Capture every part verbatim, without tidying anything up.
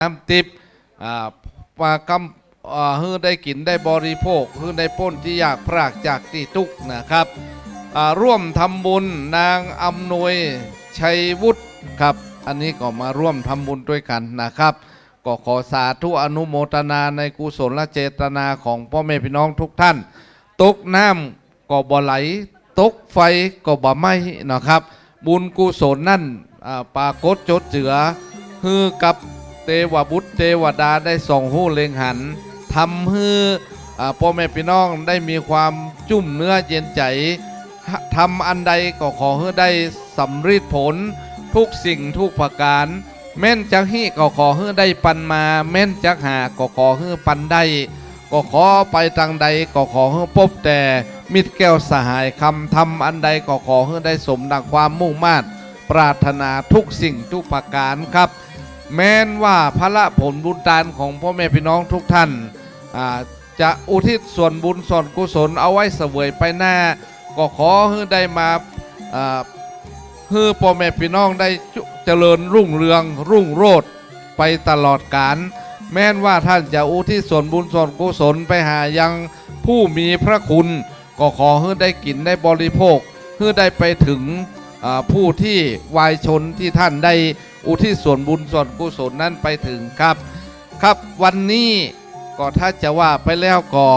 น้ำทิพย์ อ่า มาค้ำ อ่า หื้อได้กิ๋นได้บริโภค หื้อได้ป๊นตี้ยากพรากจากตี้ตุ๊กข์นะครับ อ่า ร่วมทำบุญนางอำนวยชัยวุฒิครับ อันนี้ก็มาร่วมทำบุญตวยกั๋นนะครับ ก็ขอสาธุอนุโมทนาในกุศลเจตนาของป้อแม่ปี้น้องทุกท่าน ตกน้ำก็บ่ไหล ตกไฟก็บ่ไหม้นะครับ บุญกุศลนั้น อ่า ปรากฏจดเจือ หื้อกับเตวบุตรเตวดาได้ส่องฮู้เล็งหัน ทำหื้อ อ่า ป้อแม่ปี้น้องได้มีความจุ่มเนื้อเย็นใจ๋ ทำอันใดก็ขอหื้อได้สำริดผล ทุกสิ่งทุกประก๋าน แม้นจักฮี้ก็ขอหื้อได้ปันมา แม้นจักหาก็ขอหื้อปันได้ ก็ขอไปตางใดก็ขอหื้อปบแต่มิตรแก้วสหายคำ ทำอันใดก็ขอหื้อได้สมดังความมุ่งมาดปรารถนาทุกสิ่งทุกประก๋านครับ แม้นว่าผละผลบุญตานของป้อแม่ปี้น้องทุกท่าน อ่า จะอุทิศส่วนบุญส่วนกุศลเอาไว้เสวยไปหน้า ก็ขอหื้อได้มา อ่า หื้อป้อแม่ปี้น้องได้จุ เจริญรุ่งเรืองรุ่งโรจน์ไปตลอดกาล แม้นว่าท่านจะอุทิศส่วนบุญส่วนกุศลไปหายังผู้มีพระคุณ ก็ขอหื้อได้กิ๋นได้บริโภค หื้อได้ไปเถิง อ่า ผู้ตี้วายชนตี้ท่านได้อุทิศส่วนบุญส่วนกุศลนั้นไปเถิงครับ ครับ วันนี้ก็ถ้าจะว่าไปแล้วก็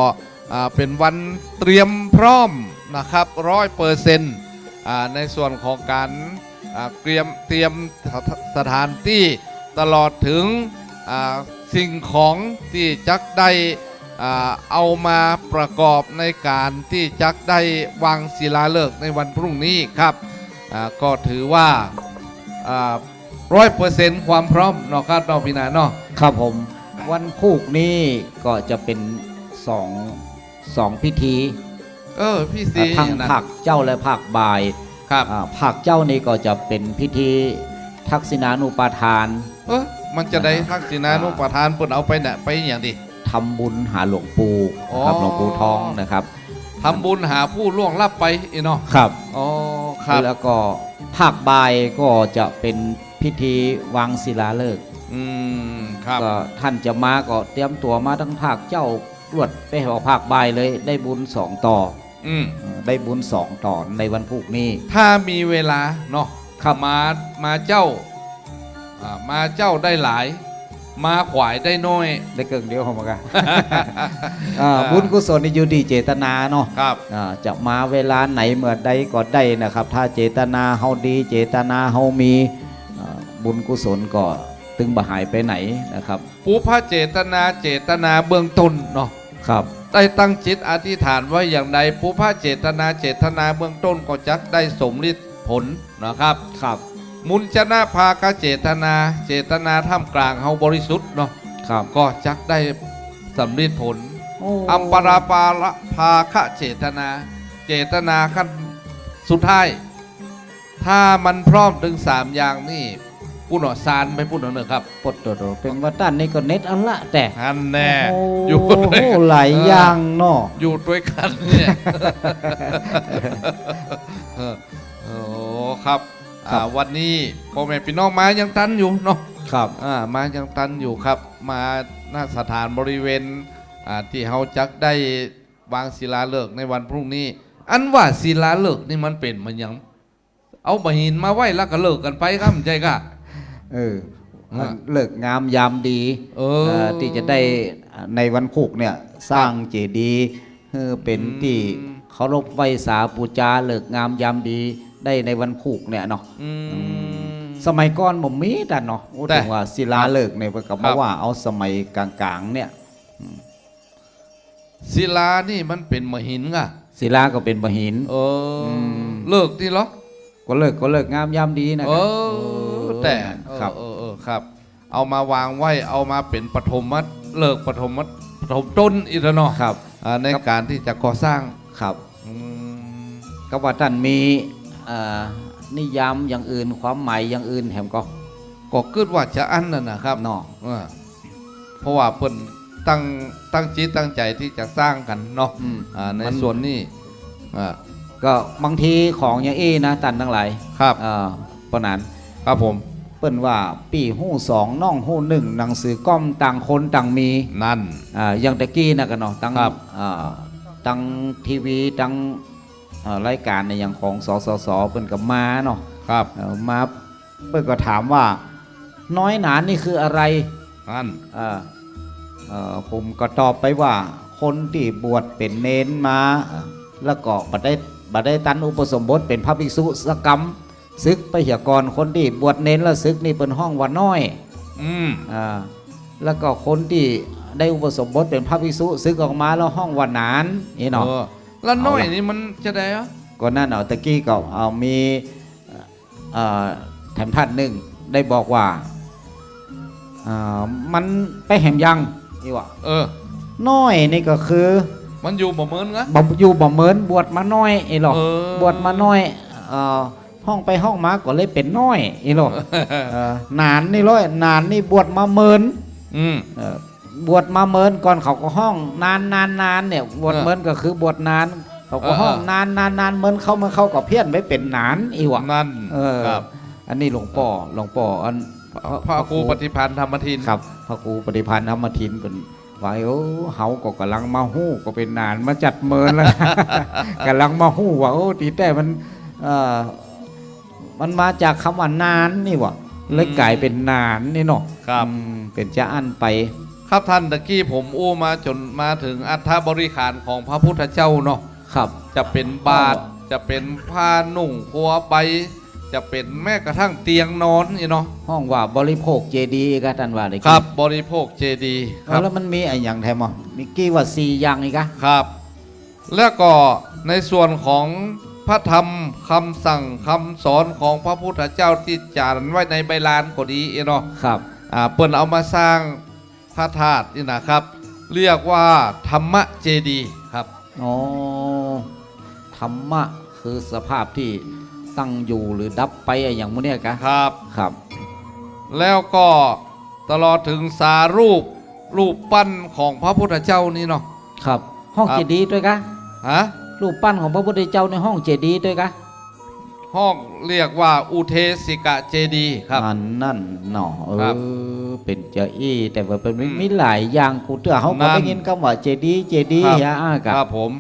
อ่า เป๋นวันเตรียมพร้อมนะครับ ร้อยเปอร์เซ็นต์ อ่า ในส่วนของก๋าน อ่า เตรียม เตรียมสถ- สถานตี้ตลอดเถิง อ่า สิ่งของตี้จักได้ อ่า เอามาประกอบในก๋านตี้จักได้วางศิลาฤกษ์ในวันพรุ่งนี้ครับ อ่า ก็ถือว่า อ่า ร้อยเปอร์เซ็นต์ ความพร้อมเนาะครับเนาะพี่นาเนาะ ครับผม วันพูกนี้ก็จะเป๋นสอง สองพิธี เออ พิธี อ่า ทั้ง นะ ภาคเจ๊าและภาคบ่าย ครับ อ่า ภาคเจ๊านี่ก็จะเป๋นพิธีทักษิณานุปาทาน เออ มันจะได้ นะครับ ทักษิณานุปาทาน อ่า เปิ้นเอาไปเนี่ย ไปอย่างดี ทำบุญหาหลวงปู่ อ๋อ ครับ หลวงปู่ทองนะครับ ทำบุญหาผู้ล่วงลับไปอีเนาะ ครับ อ๋อ ครับ แล้วก็ภาคบ่ายก็จะเป๋นพิธีวางศิลาฤกษ์ อืม ครับ ก็ท่านจะมาก็เตรียมตั๋วมาตั้งภาคเจ๊า รวดไปหอภาคบ่ายเลย ได้บุญสองต่อ อืม เอ่อ ได้บุญสองต่อในวันพูกนี้ ถ้ามีเวลาเนาะ ครับ มา มาเจ๊า อ่า มาเจ๊าได้หลาย มาขวายได้น้อย ได้เกิ่งเดียวเหมือนกั๋น อ่า อ่า บุญกุศลนี่อยู่ตี้เจตนาเนาะ ครับ อ่า จะมาเวลาไหนเมื่อใดก็ได้นะครับ ถ้าเจตนาเฮาดี เจตนาเฮามี อ่า บุญกุศลก็ตึงบ่หายไปไหนนะครับ ปุพพเจตนา เจตนาเบื้องต้นเนาะ ครับ ได้ตั้งจิตอธิษฐานไว้อย่างใด ปุพพเจตนา เจตนาเบื้องต้นก็จักได้สำริดผลนะครับ ครับ มุญจนะภาคะเจตนา เจตนาท่ามกลางเฮาบริสุทธิ์เนาะ ครับ ก็จักได้สำริดผล โอ้ อัมปราปาระภาคะเจตนา เจตนาขั้นสุดท้าย ถ้ามันพร้อมเถิงสามอย่างนี่ ปุ้นเนาะ สานไปปุ้นเนาะครับ ปดโตโต เป๋นว่าต้านนี่ก็เน็ตเอาละแต่ อันแน่ โอ้โห อยู่ตวย หลายอย่างเนาะ อยู่ตวยกั๋นเนี่ย เออ โอ้ ครับ ครับ อ่า วันนี้ป้อแม่ปี้น้องมายังตันอยู่เนาะ ครับ อ่า มายังตันอยู่ครับ มา ณ สถานบริเวณ อ่า ตี้เฮาจักได้วางศิลาฤกษ์ในวันพรุ่งนี้ อันว่าศิลาฤกษ์นี่มันเป๋นมาหยัง เอาบ่าหินมาไว้แล้วก็ฤกษ์กั๋นไปครับ ใจ้ก่ะ เออ อ่า ฤกษ์งามยามดี เออ เอ่อ ตี้จะได้ในวันพูกเนี่ย สร้างเจดีย์ หื้อเป๋นตี้ อืม เคารพไหว้สาปู๋จา ฤกษ์งามยามดี ได้ในวันพูกเนี่ยเนาะ อืม อืม สมัยก่อนบ่มีตันเนาะ โอ้ แต่ เถิงว่าศิลาฤกษ์เนี่ย เปิ้นก็ ครับ มาว่าเอาสมัยก๋างๆ เนี่ย อืม ศิลานี่มันเป๋นบ่าหินก่ะ ศิลาก็เป๋นบ่าหิน เออ อืม ฤกษ์นี่เหรอ ก็ฤกษ์ ก็ฤกษ์งามยามดีนะ เออ ครับ แต่ เออ ครับ เออ เออ ครับ เอามาวางไว้ เอามาเป๋นปฐมฤกษ์ ปฐม ปฐมต้นอี้เนาะ ครับ อ่า ใน ครับ ก๋านตี้จะก่อสร้าง ครับ อืม ก็ว่าต้านมี อ่า นิยามอย่างอื่น ความหมายอย่างอื่นแหมก่อ ก็กึ๊ดว่าจะอั้นนั่นนะครับ เนาะ เออ เพราะว่าเปิ้นตั้ง ตั้งจิตตั้งใจ๋ตี้จะสร้างกั๋นเนาะ อืม อ่า ใน มัน ส่วนนี้ อ่า ก็บางทีของอย่างอี้นะ ต้านตังหลาย ครับ เอ่อ ป้อหนาน ครับผม ปิ้นว่าปี้ฮู้สองน้องฮู้นึ่ง หนังสือก้อมต่างคนต่างมี นั่น อ่า อย่างตะกี้นะกั๋นเนาะ ตัง ครับ อ่า ตังทีวี ตัง เอ่อ รายก๋านเนี่ย อย่างของ สสส เปิ้นก็มาเนาะ ครับ เอ่อ มา เปิ้นก็ถามว่า น้อยหนานนี่คืออะไร นั่น เอ่อ เอ่อ ผมก็ตอบไปว่า คนตี้บวชเป๋นเณรมา แล้วก็บ่ได้ บ่ได้ตันอุปสมบทเป๋นพระภิกษุสักกำ สึกไปเหียก่อน คนตี้บวชเณรแล้วสึกนี่เปิ้นฮ้องว่าน้อย อืม อ่า แล้วก็คนตี้ได้อุปสมบทเป๋นพระภิกษุ สึกออกมาแล้วฮ้องว่าหนาน นี่เนาะ เออ แล้วน้อย เอาละ นี่มันจะได้อะ ก็นั่นเอา ตะกี้ก็เอามี เอ่อ แถมท่านนึ่งได้บอกว่า อ่า มันไปแหมยัง นี่ว่า เออ น้อยนี่ก็คือ มันอยู่บ่เหมือนกะ บ่ อยู่บ่เหมือน บวชมาน้อย ไอ้หรอ เออ บวชมาน้อย เอ่อ ฮ้องไปฮ้องมาก็เลยเป๋นน้อย ไอ้หรอ เออ หนานนี่ร้อย หนานนี่บวชมาเมิน อืม เออ บวชมาเมิน ก่อนเขาก็ฮ้องนานนานนานเนี่ย บวช เออ เมินก็คือบวชนาน เขาก็ฮ้อง เออ เออ นานนานนาน เมินเข้า เมินเข้าก็เพี้ยนไปเป๋นหนาน อีหว่า นั่น เออ ครับ อันนี้หลวงป้อ หลวงป้ออัน พระ พระครู พระครู ปฏิภาณธรรมทิน ครับ พระครูปฏิภาณธรรมทินเปิ้นว่า โอ้ เฮาก็ก่ำลังมาฮู้ ก็เป๋นหนานมาจัดเมินแล้ว ก่ำลังมาฮู้ว่า โอ้ ตี้แต๊มัน เอ่อ มันมาจากกำว่าหนานนี่หว่า เลยก๋ายเป๋นหนานนี่เนาะ ครับ อืม เป๋นจาอั้นไป ครับท่าน ตะกี้ผมอู้มาจ๋นมาเถิงอัฐบริขารของพระพุทธเจ้าเนาะ ครับ จะเป๋นบาตร อ๋อ จะเป๋นผ้านุ่งครัวใบ จะเป๋นแม้กระทั่งเตียงนอนนี่เนาะ ฮ้องว่าบริโภคเจดีย์กะ ท่านว่าได้ ครับ บริโภคเจดีย์ ครับ แล้วมันมีอะหยังแถมอ่ะ มีกี้ว่าสี่อย่างอีกอะ ครับ แล้วก็ในส่วนของพระธรรมคำสั่งคำสอนของพระพุทธเจ้าตี้จ๋ารไว้ในใบลานก็ดีเนาะ ครับ อ่า เปิ้นเอามาสร้างพระธาตุนี่นะครับ เรียกว่าธรรมเจดีย์ครับ อ๋อ ธรรมะคือสภาพตี้ตั้งอยู่หรือดับไปอะหยังหมู่เนี้ยกะ ครับ ครับ แล้วก็ตลอดเถิงสารูป รูปปั้นของพระพุทธเจ้านี่เนาะ ครับ ฮ้อง ครับ เจดีย์ตวยกะ ฮะ รูปปั้นของพระพุทธเจ้าในฮ้องเจดีย์ตวยกะ ฮ้องเรียกว่าอุเทสิกะเจดีย์ครับ อันนั้นเนาะ เออ ครับ เป๋นจาอี้ แต่ว่าเปิ้นมี อืม มีหลายอย่าง กูเตื้อเฮาก็ นั่น ได้ยินกำว่าเจดีย์ เจดีย์ ครับ เหียอ้ากะ ครับผม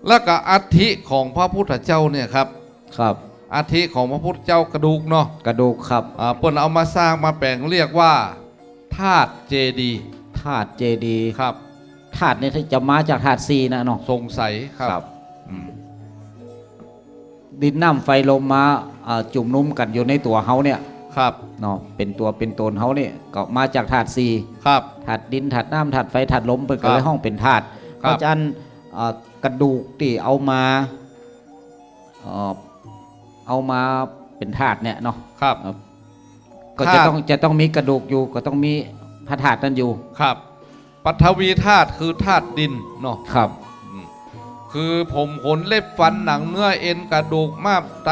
แล้วก็อัฐิของพระพุทธเจ้าเนี่ยครับ ครับ อัฐิของพระพุทธเจ้ากระดูกเนาะ กระดูกครับ อ่า เปิ้นเอามาสร้างมาแป๋งเรียกว่าธาตุเจดีย์ ธาตุเจดีย์ ครับ ธาตุเนี่ยจะมาจากธาตุสี่นะเนาะ สงสัยครับ ครับ อืม ดินน้ำไฟลมมา อ่า จุมนุมกั๋นอยู่ในตั๋วเฮาเนี่ย ครับ เนาะ เป๋นตั๋วเป๋นต๋นเฮาเนี่ย ก็มาจากธาตุสี่ ครับ ธาตุดิน ธาตุน้ำ ธาตุไฟ ธาตุลม เปิ้นก็เลย ครับ ฮ้องเป๋นธาตุ ครับ เพราะฉะนั้น อ่า กระดูกตี้เอามา เอ่อ เอามาเป๋นธาตุเนี่ยเนาะ ครับ เอ่อ ก็จะ ธาตุ ต้อง จะต้องมีกระดูกอยู่ ก็ต้องมีพระธาตุนั้นอยู่ ครับ ปฐวีธาตุคือธาตุดินเนาะ ครับ อืม คือผม ขน เล็บ ฟัน หนัง เนื้อ เอ็น กระดูก ม้าม ไต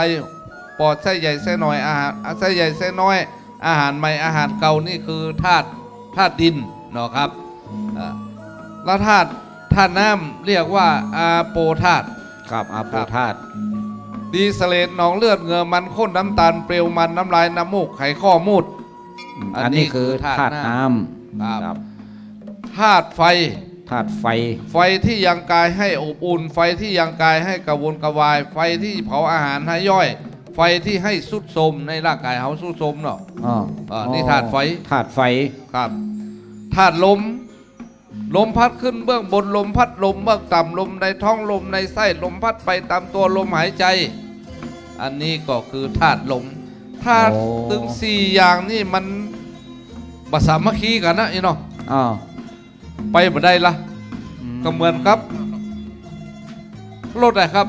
ปอด ไส้ใหญ่ ไส้น้อย อาหาร อ่ะ ไส้ใหญ่ ไส้น้อย อาหารใหม่ อาหารเก่า นี่คือธาตุ ธาตุดินเนาะครับ อ่า แล้วธาตุ ธาตุน้ำเรียกว่าอาโปธาตุ ครับ อาโปธาตุ ครับ ดีเสลด หนองเลือด เหงื่อ มันข้น น้ำตาล เปลว มัน น้ำลาย น้ำมูก ไขข้อ มูตร อืม อันนี้ อันนี้คือธาตุน้ำ ธาตุน้ำ ครับ ครับ ธาตุไฟ ธาตุไฟ ไฟที่ยังกายให้อบอุ่น ไฟที่ยังกายให้กระวนกระวาย ไฟที่เผาอาหารให้ย่อย ไฟที่ให้ทรุดโทรม ในร่างกายเฮาทรุดโทรมเนาะ อ๋อ อ่า นี่ธาตุไฟ ธาตุไฟ ครับ ธาตุลม ลมพัดขึ้นเบื้องบน ลมพัดลงเบื้องต่ำ ลมในท้อง ลมในไส้ ลมพัดไปตามตัว ลมหายใจ อันนี้ก็คือธาตุลม ธาตุ โอ้ ตึงสี่อย่างนี่มันบ่สามัคคีกั๋นนะ อี้เนาะ อ้าว ไปบ่ได้ละ อืม ก็เหมือนกับรถอะครับ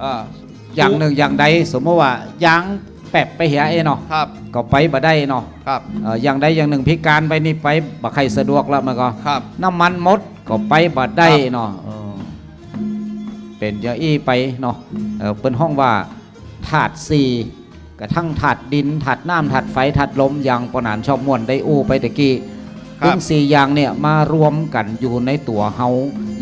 อ่า อย่างนึ่งอย่างใด สมมติว่ายางแป๊บไปเหียเอ้ยเนาะ ครับ ก็ไปบ่ได้เนาะ ครับ เอ่อ อย่างใดอย่างนึ่งพิการไปนี่ไปบ่ใค่สะดวกละ มันก็ ครับ น้ำมันหมดก็ไปบ่ได้ ครับ เนาะ เออ เป๋นจาอี้ไปเนาะ เอ่อ เปิ้นฮ้องว่าธาตุสี่ กระทั่งธาตุดิน ธาตุน้ำ ธาตุไฟ ธาตุลม อย่างป้อหนานชอบม่วนได้อู้ไปตะกี้ ครับ ตึงสี่อย่างเนี่ยมารวมกั๋นอยู่ในตั๋วเฮา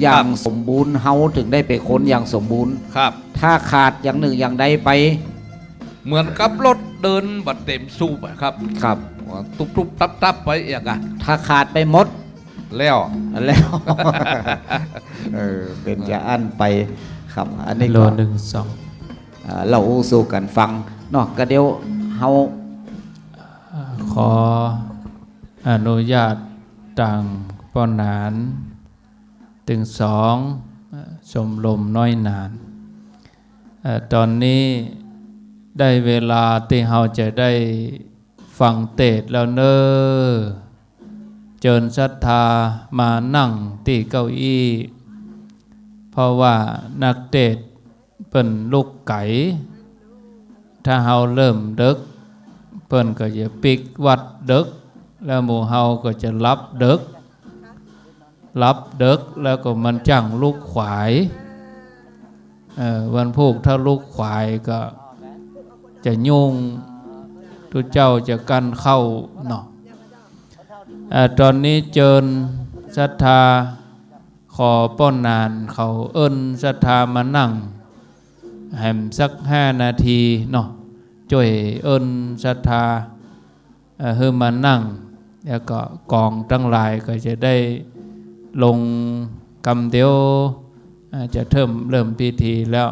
อย่าง ครับ สมบูรณ์ เฮาเถิงได้เป๋นคนอย่างสมบูรณ์ ครับ ถ้าขาดอย่างนึ่งอย่างใดไป เหมือนกับรถ เดินบ่เต็มสูบอะครับ ครับ ตุ๊บๆ ตับๆ ไปเอียกอะ ถ้าขาดไปหมด แล้ว แล้ว เออ เป๋นจะอั้นไป ครับ อันนี้ก็ ฮัลโหล นึ่ง สอง อ่า เล่าอู้สู่กั๋นฟังเนาะ ก็เดี๋ยวเฮา อ่า ขออนุญาตตางป้อหนาน ตึงสอง เอ่อ ชมรมน้อยหนาน เอ่อ ต๋อนนี้ได้เวลาตี้เฮาจะได้ฟังเตสน์แล้วเน่อ เจิญศรัทธามานั่งตี้เก้าอี้ เพราะว่านักเตสน์เปิ้นลุกไก๋ ถ้าเฮาเริ่มเดิ็ก เปิ้นก็จะปิ๊กวัดเดิ็ก แล้วหมู่เฮาก็จะหลับเดิ็ก หลับเดิ็กแล้วก็มันจั้งลุกขวาย เอ่อ วันพูกถ้าลุกขวายก็จะยุ่ง ตุ๊เจ้าจะกั้นเข้าเนาะ เอ่อ ต๋อนนี้เจิญศรัทธา ขอป้อหนานเขาเอิ้นศรัทธามานั่ง แหมสักห้านาทีเนาะ จ้วยเอิ้นศรัทธา เอ่อ หื้อมานั่ง แล้วก็กองตังหลายก็จะได้ลงกำเดียว อ่า จะเริ่ม เริ่มพิธีแล้ว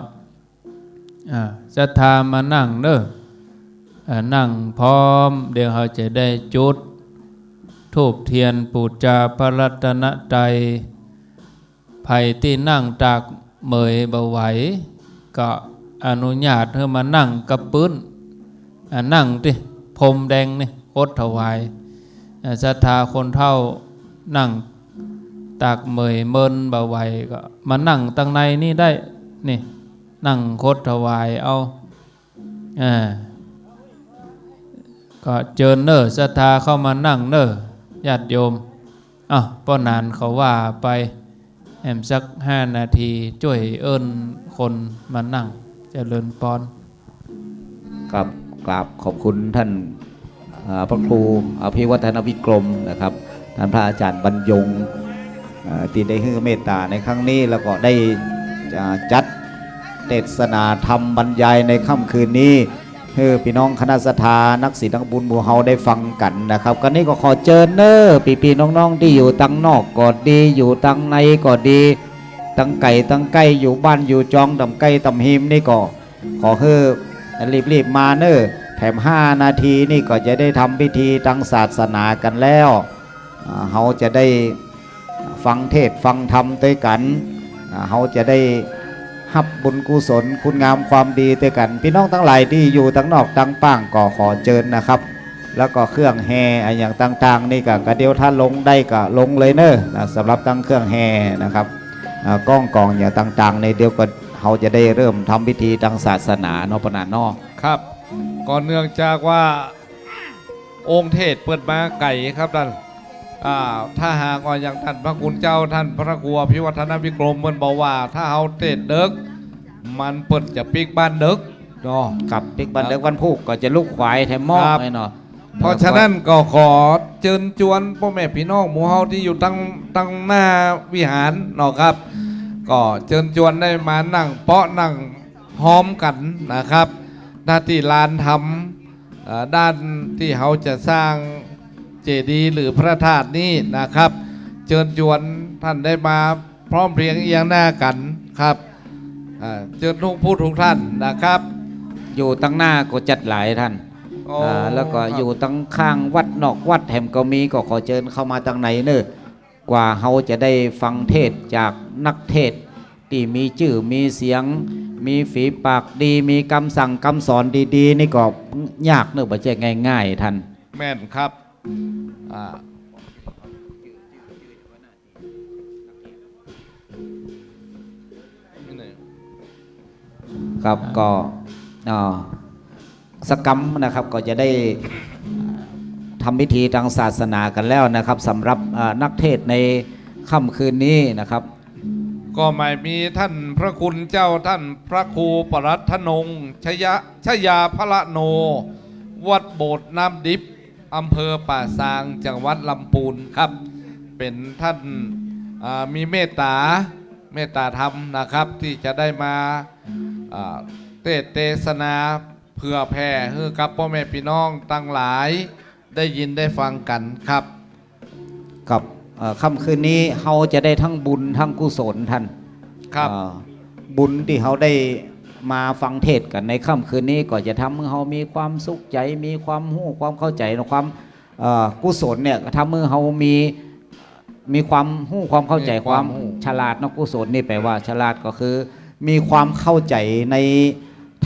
อ่า ศรัทธามานั่งเน่อ อ่า นั่งพร้อม เดี๋ยวเฮาจะได้จุดธูปเตียนปู๋จาพระรัตนตรัย ใผตี้นั่งตากเหมยบ่ไหว ก็อนุญาตหื้อมานั่งกับปื๊น อ่า นั่งตี้พรมแดงนี่ คดถวาย อ่า ศรัทธาคนเฒ่านั่งตากเหมยเมินบ่ไหว ก็มานั่งตังในนี่ได้ นี่ นั่งคดถวายเอา อ่า ก็เจิญเน่อ ศรัทธาเข้ามานั่งเน่อ ญาติโยม อ้าว ป้อหนานเขาว่าไป แหมสักห้านาที จ้วยเอิ้นคนมานั่ง เจริญปอน ครับ กราบขอบคุณท่าน อ่า พระครูอภิวัฒนวิกรมนะครับ ท่านพระอาจารย์บรรยง อ่า ตี้ได้หื้อเมตต๋าในครั้งนี้ แล้วก็ได้ อ่า จัดเตสนาธรรมบรรยายในค่ำคืนนี้ หื้อปี้น้องคณะศรัทธานักศีลนักบุญหมู่เฮาได้ฟังกั๋นนะครับ ก็นี่ก็ขอเจิญเน่อ ปี้ๆ น้องๆ ตี้อยู่ตังนอกก็ดี อยู่ตังในก็ดี ตังไก๋ตังใก้ อยู่บ้านอยู่จอง ต่ำใก้ต่ำฮิมนี่ก็ ขอหื้อรีบๆ มาเน่อ แถมห้านาทีนี่ก็จะได้ทำพิธีตางศาสนากั๋นแล้ว อ่า เฮาจะได้ฟังเทศน์ฟังธรรมตวยกั๋น อ่า เฮาจะได้ฮับบุญกุศลคุณงามความดีตวยกั๋น ปี้น้องตังหลายตี้อยู่ตังนอกตังป้างก็ขอเจิญนะครับ แล้วก็เครื่องแห่อะหยังต่างๆ นี่ก็ ก็เดี๋ยวถ้าลงได้ก็ลงเลยเน่อ นะ สำหรับตังเครื่องแห่นะครับ อ่า ก้องก๋องอะหยังต่างๆ นี่ เดี๋ยวก็เฮาจะได้เริ่มทำพิธีตางศาสนาเนาะ ป้อหนานเนาะ ครับ ก็เนื่องจากว่าองค์เทศน์เปิ้นมาไก๋ครับต้าน อ่า ถ้าหากว่าอย่างต้านพระคุณเจ้า ต้านพระครูอภิวัฒนวิกรมเปิ้นบอกว่า ถ้าเฮาเตสน์เดิ็ก มันเปิ้นจะปิ๊กบ้านเดิ็กเนาะ ครับ ปิ๊กบ้านเดิ็ก อ่า วันพูกก็จะลุกขวายแถมหม้อ ครับ ไอ้เนาะ เพราะฉะนั้นก็ขอเจิญจวนป้อแม่ปี้น้องหมู่เฮาตี้อยู่ตัง ตังหน้าวิหารเนาะครับ ก็เจิญจวนได้มานั่งเป๊าะนั่งฮ้อมกั๋นนะครับ หน้าตี้ลานธรรม เอ่อ ด้านตี้เฮาจะสร้างเจดีย์หรือพระธาตุนี้นะครับ เจิญจวนต้านได้มาพร้อมเพรียงเอียงหน้ากั๋นครับ อ่า เจิญทุกผู้ทุกต้านนะครับ อยู่ตังหน้าก็จัดหลายต้าน อ๋อ อ่า แล้วก็ ครับ อยู่ตังข้างวัดนอกวัดแหมก็มี ก็ขอเจิญเข้ามาตังในเน่อ กว่าเฮาจะได้ฟังเทศน์จากนักเทศน์ตี้มีจื้อมีเสียง มีฝีปากดี มีกำสั่งกำสอนดีๆ นี่ก็ยากเน่อ บ่ใจ้ง่ายๆ ต้าน แม่นครับ อ่า ครับ ก็ อ่า สักกำนะครับ ก็จะได้ทำพิธีตางศาสนากั๋นแล้วนะครับ สำหรับ อ่า นักเทศน์ในค่ำคืนนี้นะครับ ก็หมายมีต้านพระคุณเจ้า ต้านพระครูปรัตถนงค์ ชยะ ชยาพละโน วัดโบสถ์น้ำดิบ อำเภอป่าซาง จังหวัดลำปูนครับ เป๋นต้าน อ่า มีเมตต๋า เมตต๋าธรรมนะครับ ตี้จะได้มา อ่า เตสน์เตสนา เผื่อแผ่หื้อกับป้อแม่ปี้น้องตังหลายได้ยินได้ฟังกั๋นครับ ครับ เอ่อ ค่ำคืนนี้เฮาจะได้ตึงบุญตึงกุศลต้าน ครับ เอ่อ บุญตี้เฮาได้มาฟังเทศน์กั๋นในค่ำคืนนี้ก็จะทำหื้อเฮามีความสุขใจ๋ มีความฮู้ความเข้าใจ๋ ความ เอ่อ กุศลเนี่ยทำหื้อเฮามี มีความฮู้ความเข้าใจ๋ มีความฮู้ ความฉลาดเนาะ กุศลนี่แป๋ว่าฉลาดก็คือมีความเข้าใจ๋ใน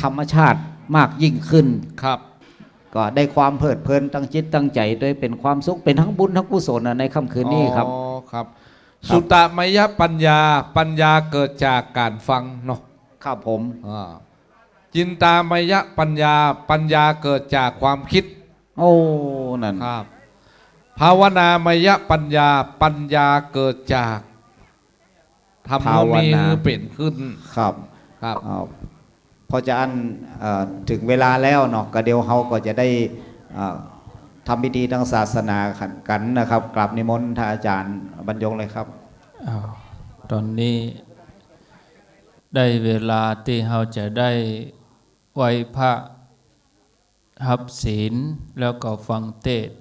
ธรรมชาติมากยิ่งขึ้น ครับ ก็ได้ความเพลิดเพลินตังจิตตังใจ๋ โดยเป๋นความสุข เป๋นตึงบุญตึงกุศลน่ะในค่ำคืนนี้ครับ อ๋อ ครับ ครับ สุตตมยปัญญา ปัญญาเกิดจากก๋านฟังเนาะ ครับผม อ่า จินตามยปัญญา ปัญญาเกิดจากความคิด โอ้ นั่น ครับ ภาวนามยปัญญา ปัญญาเกิดจาก ทำหื้อมี ภาวนา หื้อเป๋นขึ้น ครับ ครับ อ้าว พอจะอั้น เอ่อ เถิงเวลาแล้วเนาะ ก็เดี๋ยวเฮาก็จะได้ เอ่อ ทำพิธีตางศาสนากั๋นนะครับ กราบนิมนต์ต้านอาจ๋ารย์บรรยงเลยครับ อ้าว ต๋อนนี้ได้เวลาตี้เฮาจะได้ไหว้พระ ฮับศีล แล้วก็ฟังเทศน์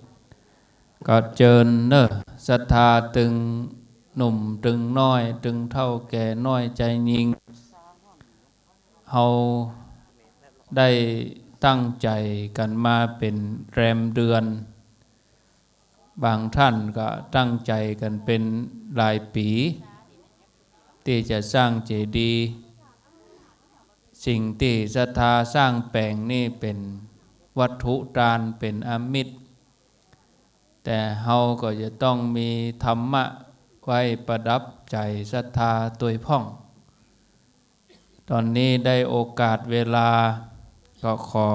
ก็เจิญเน่อ ศรัทธาตึงหนุ่มตึงน้อย ตึงเฒ่าแก่น้อยจายญิง เฮาได้ตั้งใจ๋กั๋นมาเป๋นแรมเดือน บางต้านก็ตั้งใจ๋กั๋นเป๋นหลายปี๋ ตี้จะสร้างเจดีย์ สิ่งตี้ศรัทธาสร้างแป๋งนี่เป๋นวัตถุตาน เป๋นอามิส แต่เฮาก็จะต้องมีธรรมะไว้ประดับใจ๋ศรัทธาตวยพ่อง ต๋อนนี้ได้โอกาสเวลา ก็ขอ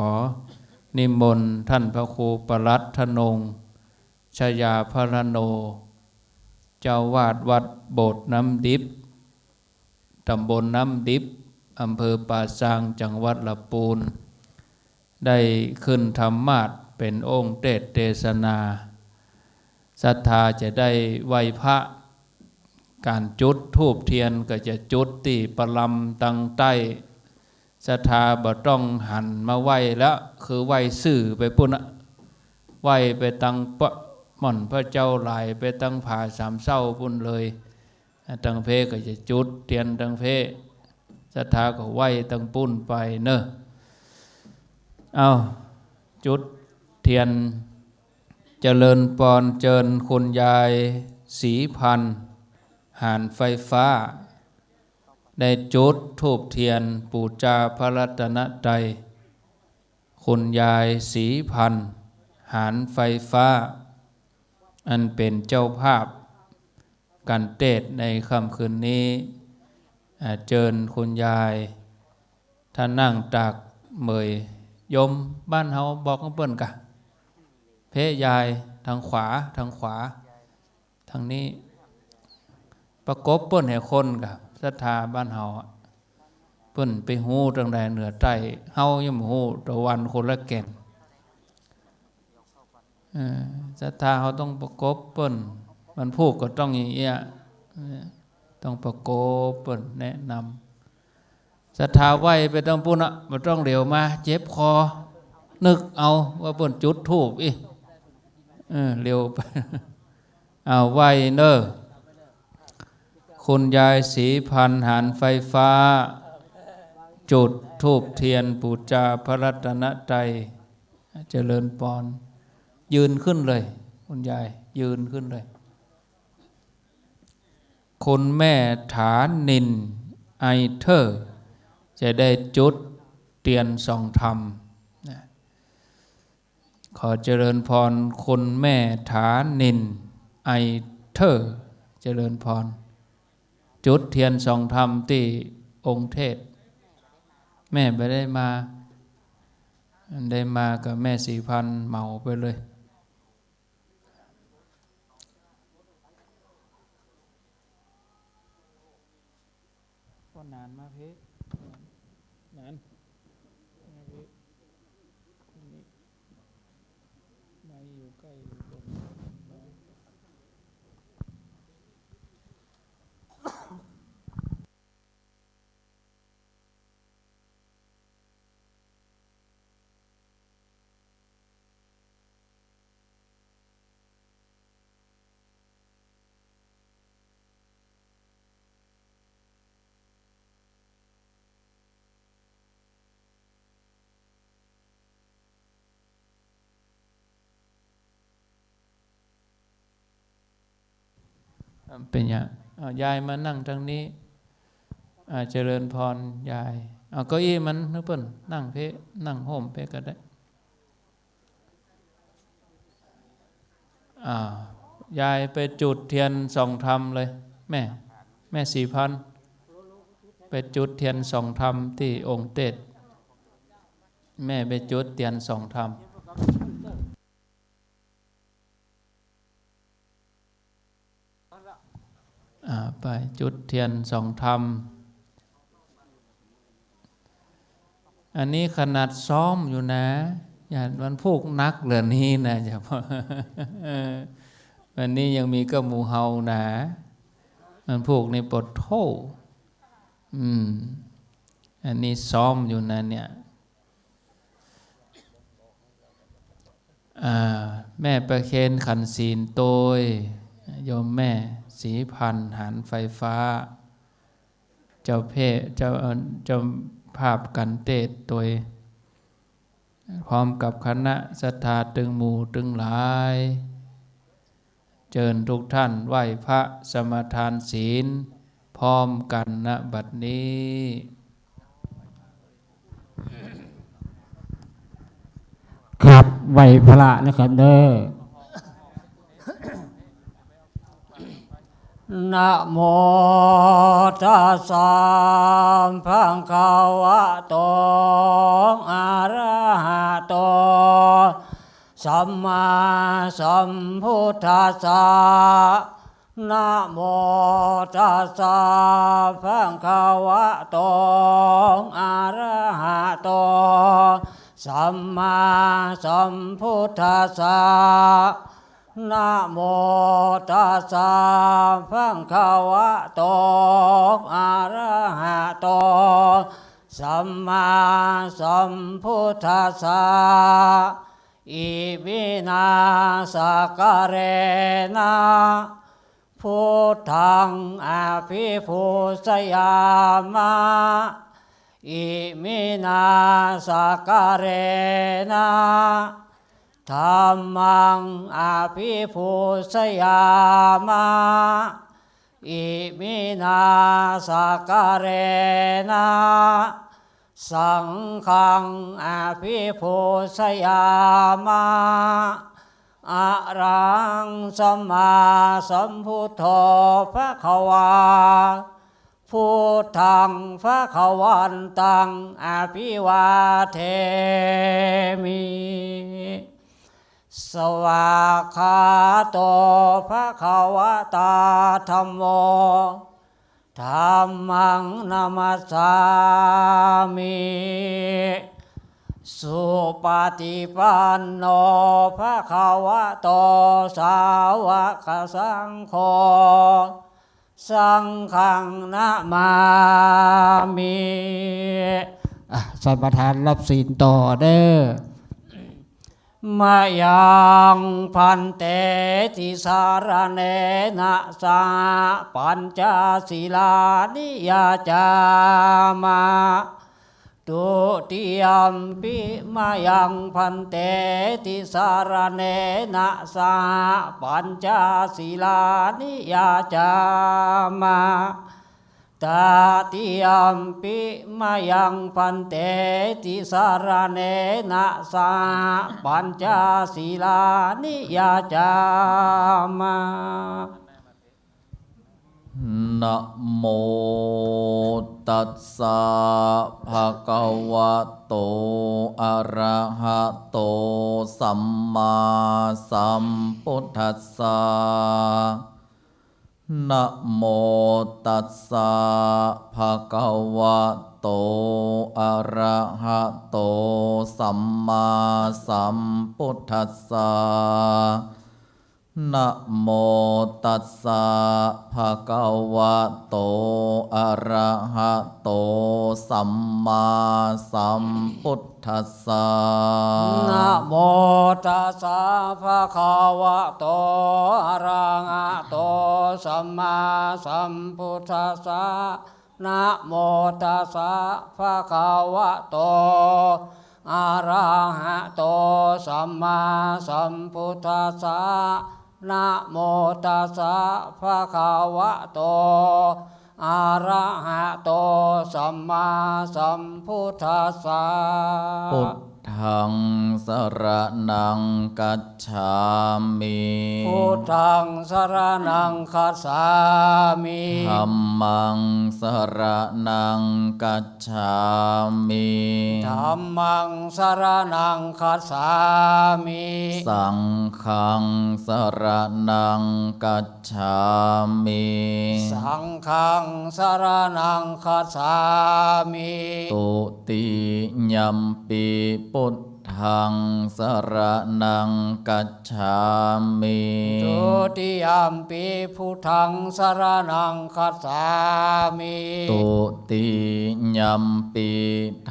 นิมนต์ต้านพระครูปลัดธนงค์ ชยาพรรณโณ เจ้าอาวาสวัดโบสถ์น้ำดิบ ต๋ำบลน้ำดิบ อำเภอป่าซาง จังหวัดละปูน ได้ขึ้นธรรมาสน์เป๋นองค์เตสน์เตสนา ศรัทธาจะได้ไหว้พระ ก๋านจุดธูปเตียนก็จะจุดตี้ประลำตางใต้ ศรัทธาบ่ต้องหันมาไหว้แล้ว คือไหว้ซื่อไปปู๊นน่ะ ไหว้ไปตางปะ หม่อนพระเจ้าหลาย ไปตางผาสามเศร้าปู๊นเลย ตางเพก็จะจุดเตียนตางเพ ศรัทธาก็ไหว้ตางปู๊นไปเน่อ เอ้า จุดเตียน เจริญปอน เจิญคุณยายศรีพันธ์ หานไฟฟ้า ได้จุดธูปเตียนปู๋จาพระรัตนตรัย คุณยายศรีพันธ์ หานไฟฟ้า อันเป๋นเจ้าภาพก๋านเตสน์ในค่ำคืนนี้ อ่า เจิญคุณยาย ถ้านั่งตากเหมย โยมบ้านเฮาบอกกับเปิ้นกะ เพยาย ตางขวา ตางขวา ตางนี้ ประกบเปิ้นแหมคนกะ ศรัทธาบ้านเฮาอะ เปิ้นไปฮู้ตางใดเหนือใต้ เฮายังบ่ฮู้ ตะวันคนละแก่น เออ ศรัทธาเฮาต้องประกบเปิ้น วันพูกก็ต้องอย่างเอี้ย ต้องประกบเปิ้น แนะนำ ศรัทธาไหว้ไปตางปู๊นน่ะ บ่ต้องเหลียวมา เจ็บคอ นึกเอาว่าเปิ้นจุดธูปอี้ เออ เหลียวไป เอาไหว้เน่อ คุณยายศรีพันธ์ หานไฟฟ้า จุดธูปเตียนปู๋จาพระรัตนตรัย เจริญปอน ยืนขึ้นเลย คุณยาย ยืนขึ้นเลย คุณแม่ถานิน ไอเทอร์ จะได้จุดเตียนส่องธรรม นะ ขอเจริญปอน คุณแม่ถานิน ไอเทอร์ เจริญปอน จุดเตียนส่องธรรมตี้องค์เตสน์ แม่บ่ได้มา ได้มากับแม่ศรีพันธ์ เหมาไปเลย ก็นานมาเพ นาน มาเพ นี่ ไมค์อยู่ใก้อยู่ตรง เป๋นหยัง เอายายมานั่งตางนี้ อ่า เจริญพรยาย เอาเก้าอี้มัน นึกเปิ้น นั่งเป๊ะ นั่งโฮมเป๊ะก็ได้ อ่า ยายไปจุดเตียนส่องธรรมเลย แม่ แม่ศรีพันธุ์ ไปจุดเตียนส่องธรรมตี้องค์เตสน์ แม่ไปจุดเตียนส่องธรรม อ่า ไปจุดเตียนส่องธรรม อันนี้ขนาดซ้อมอยู่นะ อย่า มันพูกนักเหลือนี้นะ อย่า วันนี้ยังมีก้าหมู่เฮานะ มันพูกนี่ปะโธ่ อืม อันนี้ซ้อมอยู่นะเนี่ย อ่า แม่ประเคนขันศีลโตย โยมแม่ศรีพันธุ์หานไฟฟ้า เจ้าเพศ เจ้า เอ่อ เจ้าภาพกันเตสน์โตย พร้อมกับคณะศรัทธาตึงหมู่ตึงหลาย เจิญทุกท่านไหว้พระสมาทานศีลพร้อมกั๋น ณ บัดนี้ ครับ ไหว้พระนะครับเด้อ นะโมตัสสะ ภะคะวะโต อะระหะโต สัมมาสัมพุทธัสสะ นะโมตัสสะ ภะคะวะโต อะระหะโต สัมมาสัมพุทธัสสะ นะโมตัสสะ ภะคะวะโต อะระหะโต สัมมาสัมพุทธัสสะ อิมินา สักการะนะ พุทธัง อภิปูชยามะ อิมินา สักการะนะ ธัมมัง อภิปูชยามะ อิมินา สักการะนะ สังฆัง อภิปูชยามะ อะระหัง สัมมาสัมพุทโธ ภะคะวา พุทธัง ภะคะวันตัง อะภิวาเทมิ สวากขาโต ภะคะวะตา ธัมโม ธัมมัง นะมัสสามิ สุปะฏิปันโน ภะคะวะโต สาวะกะสังโฆ สังฆัง นะมามิ อ่ะ สมาทานรับศีลต่อเด้อ มะยัง ภันเต ติสะระเณนะ สะหะ ปัญจสีลานิ ยาจามะ ทุติยัมปิ มะยัง ภันเต ติสะระเณนะ สะหะ ปัญจสีลานิ ยาจามะ ตะติยัมปิ มะยัง ภันเต ติสะระเณนะ สะหะ ปัญจสีลานิ ยาจามะ นะโมตัสสะ ภะคะวะโต อะระหะโต สัมมาสัมพุทธัสสะ นะโมตัสสะ ภะคะวะโต อะระหะโต สัมมาสัมพุทธัสสะ นะโมตัสสะ ภะคะวะโต อะระหะโต สัมมาสัมพุทธัสสะ นะโมตัสสะ ภะคะวะโต อะระหะโต สัมมาสัมพุทธัสสะ นะโมตัสสะ ภะคะวะโต อะระหะโต สัมมาสัมพุทธัสสะ นะโมตัสสะ ภะคะวะโต อะระหะโต สัมมาสัมพุทธัสสะ พุทธังสรณังคัจฉามิ พุทธังสรณังคัจฉามิ ธัมมังสรณังคัจฉามิ ธัมมังสรณังคัจฉามิ สังฆังสรณังคัจฉามิ สังฆังสรณังคัจฉามิ ตุติยัมปิ พุทธังสรณังคัจฉามิ ทุติยัมปิ พุทธังสรณังคัจฉามิ ตุติยัมปิ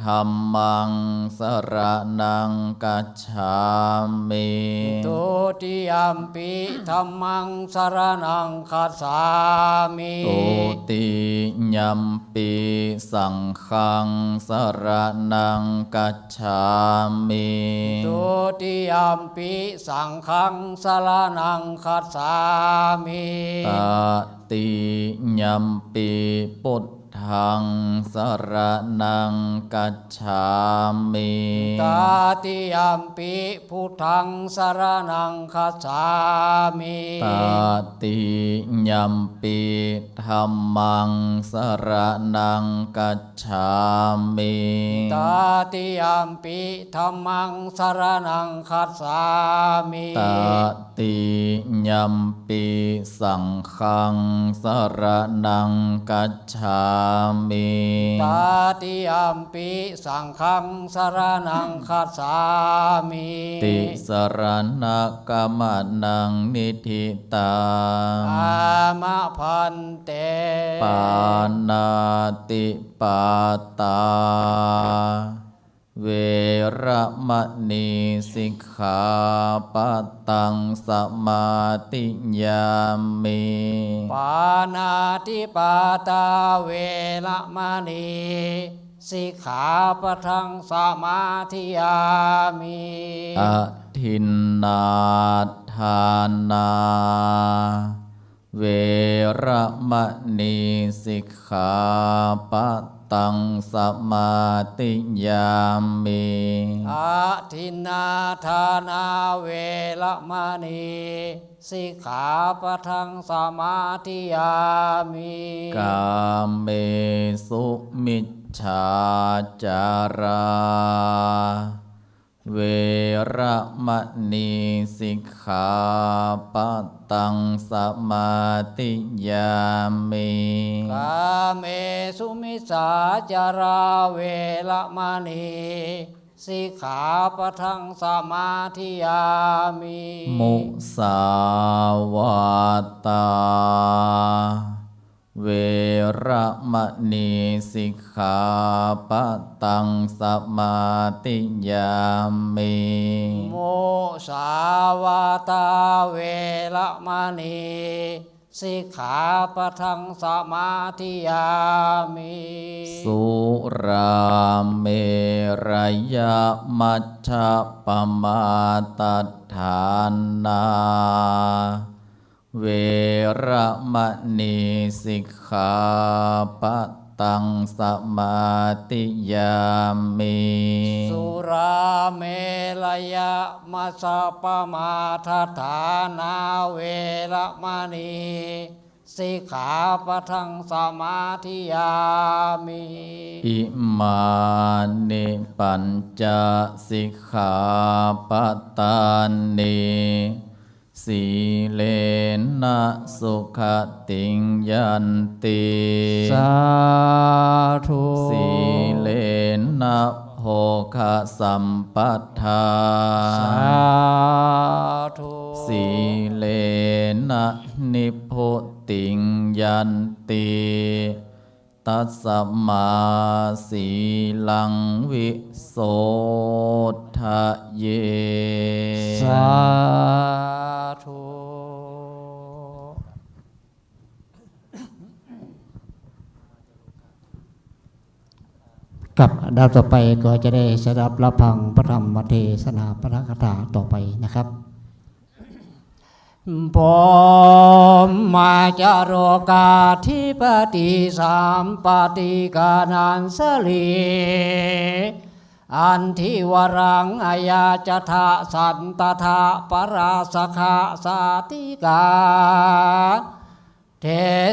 ธัมมังสรณังคัจฉามิ ทุติยัมปิ ธัมมังสรณังคัจฉามิ ตุติยัมปิ สังฆังสรณังคัจฉามิ ทุติยัมปิ สังฆังสรณังคัจฉามิ ตติยัมปิ พุทธังสรณังคัจฉามิ ตติยัมปิ พุทธังสรณังคัจฉามิ ตติยัมปิ ธัมมังสรณังคัจฉามิ ตติยัมปิ ธัมมังสรณังคัจฉามิ ตติยัมปิ สังฆังสรณังคัจฉามิ ตติยัมปิ สังฆังสรณังคัจฉามิ ติสรณะกะมะนะนิฏฐิตัง อามะ ภันเต ปาณาติปาตา เวระมะณี สิกขาปะตัง สมาธิยามิ ปาณาติปาตา เวระมะณี สิกขาปะทัง สมาธิยามิ อทินนาทานา เวระมะณี สิกขาปะตัง สมาธิยามิ อทินนาทานา เวระมะณี สิกขาปะทัง สมาธิยามิ กาเมสุมิจฉาจารา เวระมะณี สิกขาปะตัง สมาธิยามิ กาเมสุมิจฉาจารา เวระมะณี สิกขาปะทัง สมาธิยามิ มุสาวาตา เวระมะณี สิกขาปะตัง สมาธิยามิ มุสาวาตา เวระมะณี สิกขาปะทัง สมาธิยามิ สุราเมรยมัจจะปะมาทฐานา เวระมะณี สิกขาปะตัง สมาธิยามิ สุราเมรยมัจจะปะมาทฐานา เวระมะณี สิกขาปะทัง สมาธิยามิ อิมานิปัญจสิกขาปะทานิ สีเลนะสุขติงยันติ สาธุ สีเลนะโภคสัมปทา สาธุ สีเลนะนิพพุติงยันติ ตัสสะมาสีลังวิโสทะเย สาธุ ครับ อันดับต่อไปก็จะได้สดับรับฟังพระธรรมเทศนาปาฐกถาต่อไปนะครับ พรหมจโรกาธิปติสัมปติกานัญชลี อันทิวรังอายาจทะสันตทะปราสขะสาติกา เท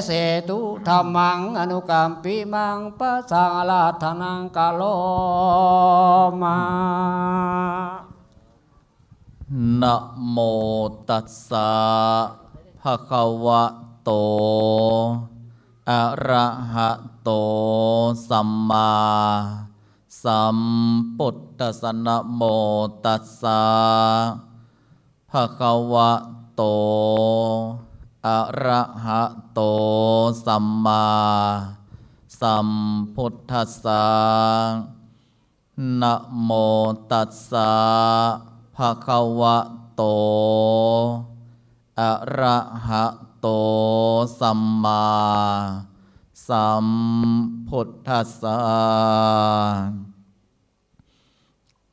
เสตุธัมมังอนุกัมปิมัง ปะสังอาราธนังกะโรมา นะโมตัสสะ ภะคะวะโต อะระหะโต สัมมาสัมพุทธัสสะ นะโมตัสสะ ภะคะวะโต อะระหะโต สัมมาสัมพุทธัสสะ นะโมตัสสะ ภะคะวะโต อะระหะโต สัมมาสัมพุทธัสสะ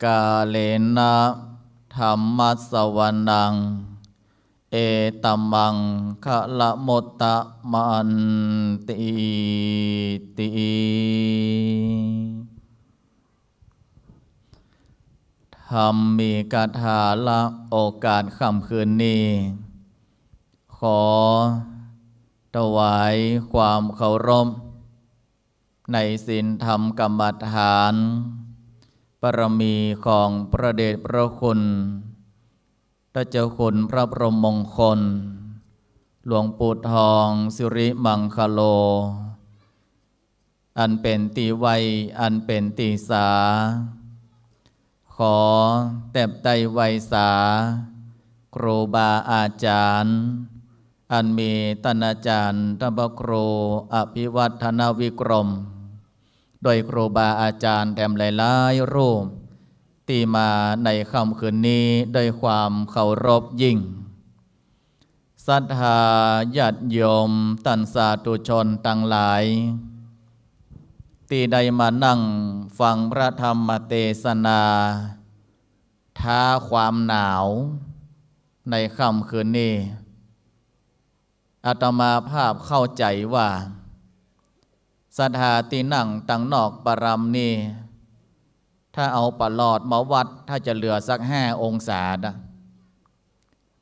กาเลนะธัมมัสสวนัง เอตะมังคะละมุตตะมันติติ ธรรมีกถา ละโอกาสค่ำคืนนี้ ขอถวายความเคารพ ในศีลธรรมกรรมฐาน บารมีของพระเดชพระคุณ พระเจ้าคุณพระบรมมงคล หลวงปู่ทอง สิริมังคโล อันเป๋นตี้ไหว้ อันเป๋นตี้สา ขอแตบใต้ไหว้สา ครูบาอาจ๋ารย์ อันมีต้านอาจ๋ารย์ต้านพระครูอภิวัฒนวิกรม โดยครูบาอาจ๋ารย์แถมหลายๆ รูป ตี้มาในค่ำคืนนี้ด้วยความเคารพยิ่ง ศรัทธาญาติโยมต้านสาธุชนตังหลาย ตี้ได้มานั่งฟังพระธรรมเตสนา ท้าความหนาวในค่ำคืนนี้ อาตมาภาพเข้าใจ๋ว่า ศรัทธาตี้นั่งตังนอกประรำนี่ ถ้าเอาประหลอดมาวัด ถ้าจะเหลือสักห้าองศานะ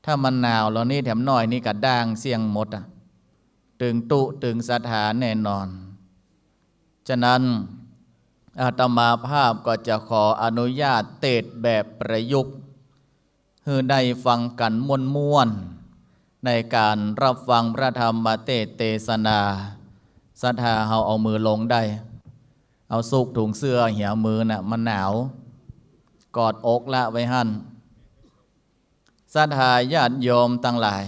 ถ้ามันหนาวแล้วนี่แถมน้อยนี่กระด้างเสี้ยงหมดอะ ตึงตุ๊ตึงศรัทธาแน่นอน ฉะนั้นอาตมาภาพก็จะขออนุญาตเตสน์แบบประยุกต์ หื้อได้ฟังกั๋นม่วนๆ ในก๋านรับฟังพระธรรมเตสน์เตสนา ศรัทธาเฮาเอามือลงได้ เอาซุกถุงเสื้อเหียมือน่ะ มันหนาว กอดอกละไว้หั้น ศรัทธาญาติโยมตังหลาย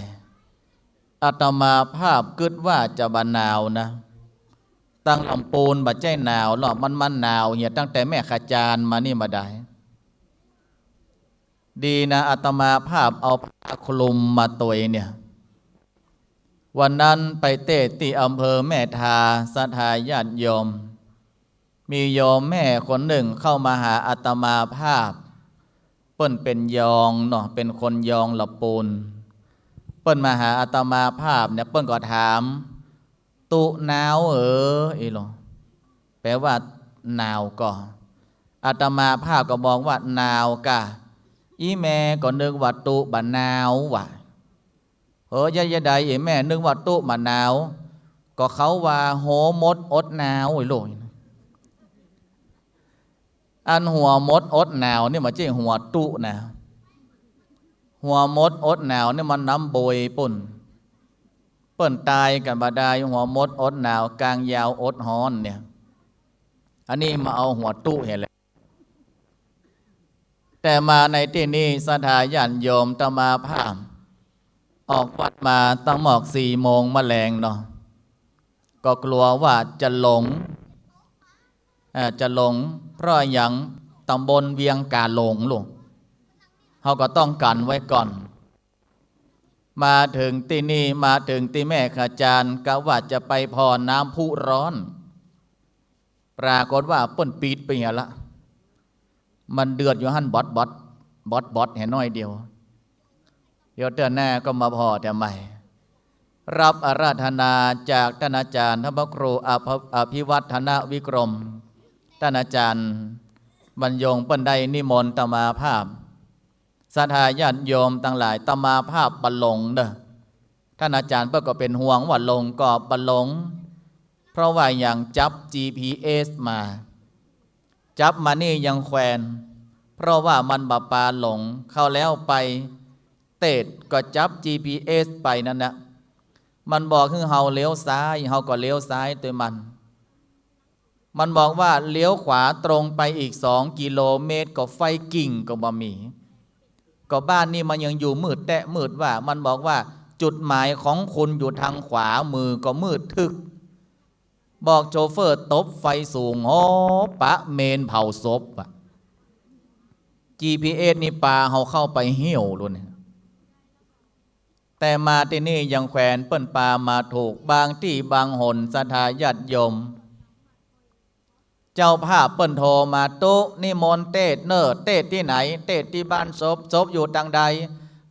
อาตมาภาพกึ๊ดว่าจะบ่หนาวนะ ตังลำปูนบ่ใจ้หนาวหรอก มัน มันหนาวเหียตั้งแต่แม่ขจานมานี่บ่ดาย ดีนะ อาตมาภาพเอาผ้าคลุมมาตวยเนี่ย วันนั้นไปเตสน์ตี้อำเภอแม่ทา ศรัทธาญาติโยม มีโยมแม่คนนึ่งเข้ามาหาอาตมาภาพ เปิ้นเป๋นยองเนาะ เป๋นคนยองละปูน เปิ้นมาหาอาตมาภาพเนี่ย เปิ้นก็ถาม ตุ๊หนาวเออ อีหลอ แปล๋ว่าหนาวก่อ อาตมาภาพก็บอกว่า หนาวก่ะ อี่แม่ก็นึกว่าตุ๊บ่หนาวว่ะ เออ ยะ ยะใดอี่แม่นึกว่าตุ๊บ่หนาว ก็เขาว่าหัวหมดอดหนาว อีหลอ อันหัวหมดอดหนาวนี่บ่ใจ้หัวตุ๊นะ หัวหมดอดหนาวนี่มันน้ำโบยปุ้น เปิ้นต๋ายกั๋นบ่ดาย หัวหมดอดหนาว ก๋างยาวอดฮ้อนเนี่ย อันนี้มาเอาหัวตุ๊เหียแหละ แต่มาในตี้นี่ศรัทธาญาติโยมอาตมาภาพ ออกวัดมาตั้งหมอกสี่โมงมะแลงเนาะ ก็กลัวว่าจะหลง อ่า จะหลง เพราะหยัง ตำบลเวียงก๋าหลงลูก เฮาก็ต้องกั๋นไว้ก่อน มาเถิงตี้นี่ มาเถิงตี้แม่ขจาน กะว่าจะไปผ่อน้ำพุร้อน ปรากฏว่าเปิ้นปิดไปเหียละ มันเดือดอยู่หั้นบอดบอด บอดบอดเหียน้อยเดียว เดี๋ยวเตื้อหน้าก็มาผ่อแถมใหม่ รับอาราธนาจากต้านอาจ๋ารย์ ต้านพระครูอภ- อภิวัฒนวิกรม ต้านอาจ๋ารย์บรรยงเปิ้นได้นิมนต์อาตมาภาพ ศรัทธาญาติโยมตังหลาย อาตมาภาพบ่หลงเน่อ ต้านอาจ๋ารย์เปิ้นก็เป๋นห่วงว่าหลงก็บ่หลง เพราะว่าหยัง จับจีพีเอสมา จับมานี่ยังแควน เพราะว่ามันบ่ปาหลง เข้าแล้วไปเตศก็จับจีพีเอสไปนั้นนะ มันบอกหื้อเฮาเลี้ยวซ้าย เฮาก็เลี้ยวซ้ายตวยมัน มันบอกว่าเลี้ยวขวาตรงไปอีกสองกิโลเมตรก็ไฟกิ่งก็บ่มี ก็บ้านนี่มันยังอยู่มืดแต๊มืดว่า มันบอกว่าจุดหมายของคุณอยู่ตางขวามือก็มืดทึก บอกโชเฟอร์ตบไฟสูง โอ้ ปะเมนเผาศพอะ จีพีเอสนี่ปาเฮาเข้าไปเหี่ยวโลดเนี่ย แต่มาตี้นี่ยังแควนเปิ้นปามาถูก บางตี้บางหนศรัทธาญาติโยม เจ้าภาพเปิ้นโทรมา ตุ๊นิมนต์เตศเน่อ เตศตี้ไหน เตศตี้บ้านศพ ศพอยู่ตางใด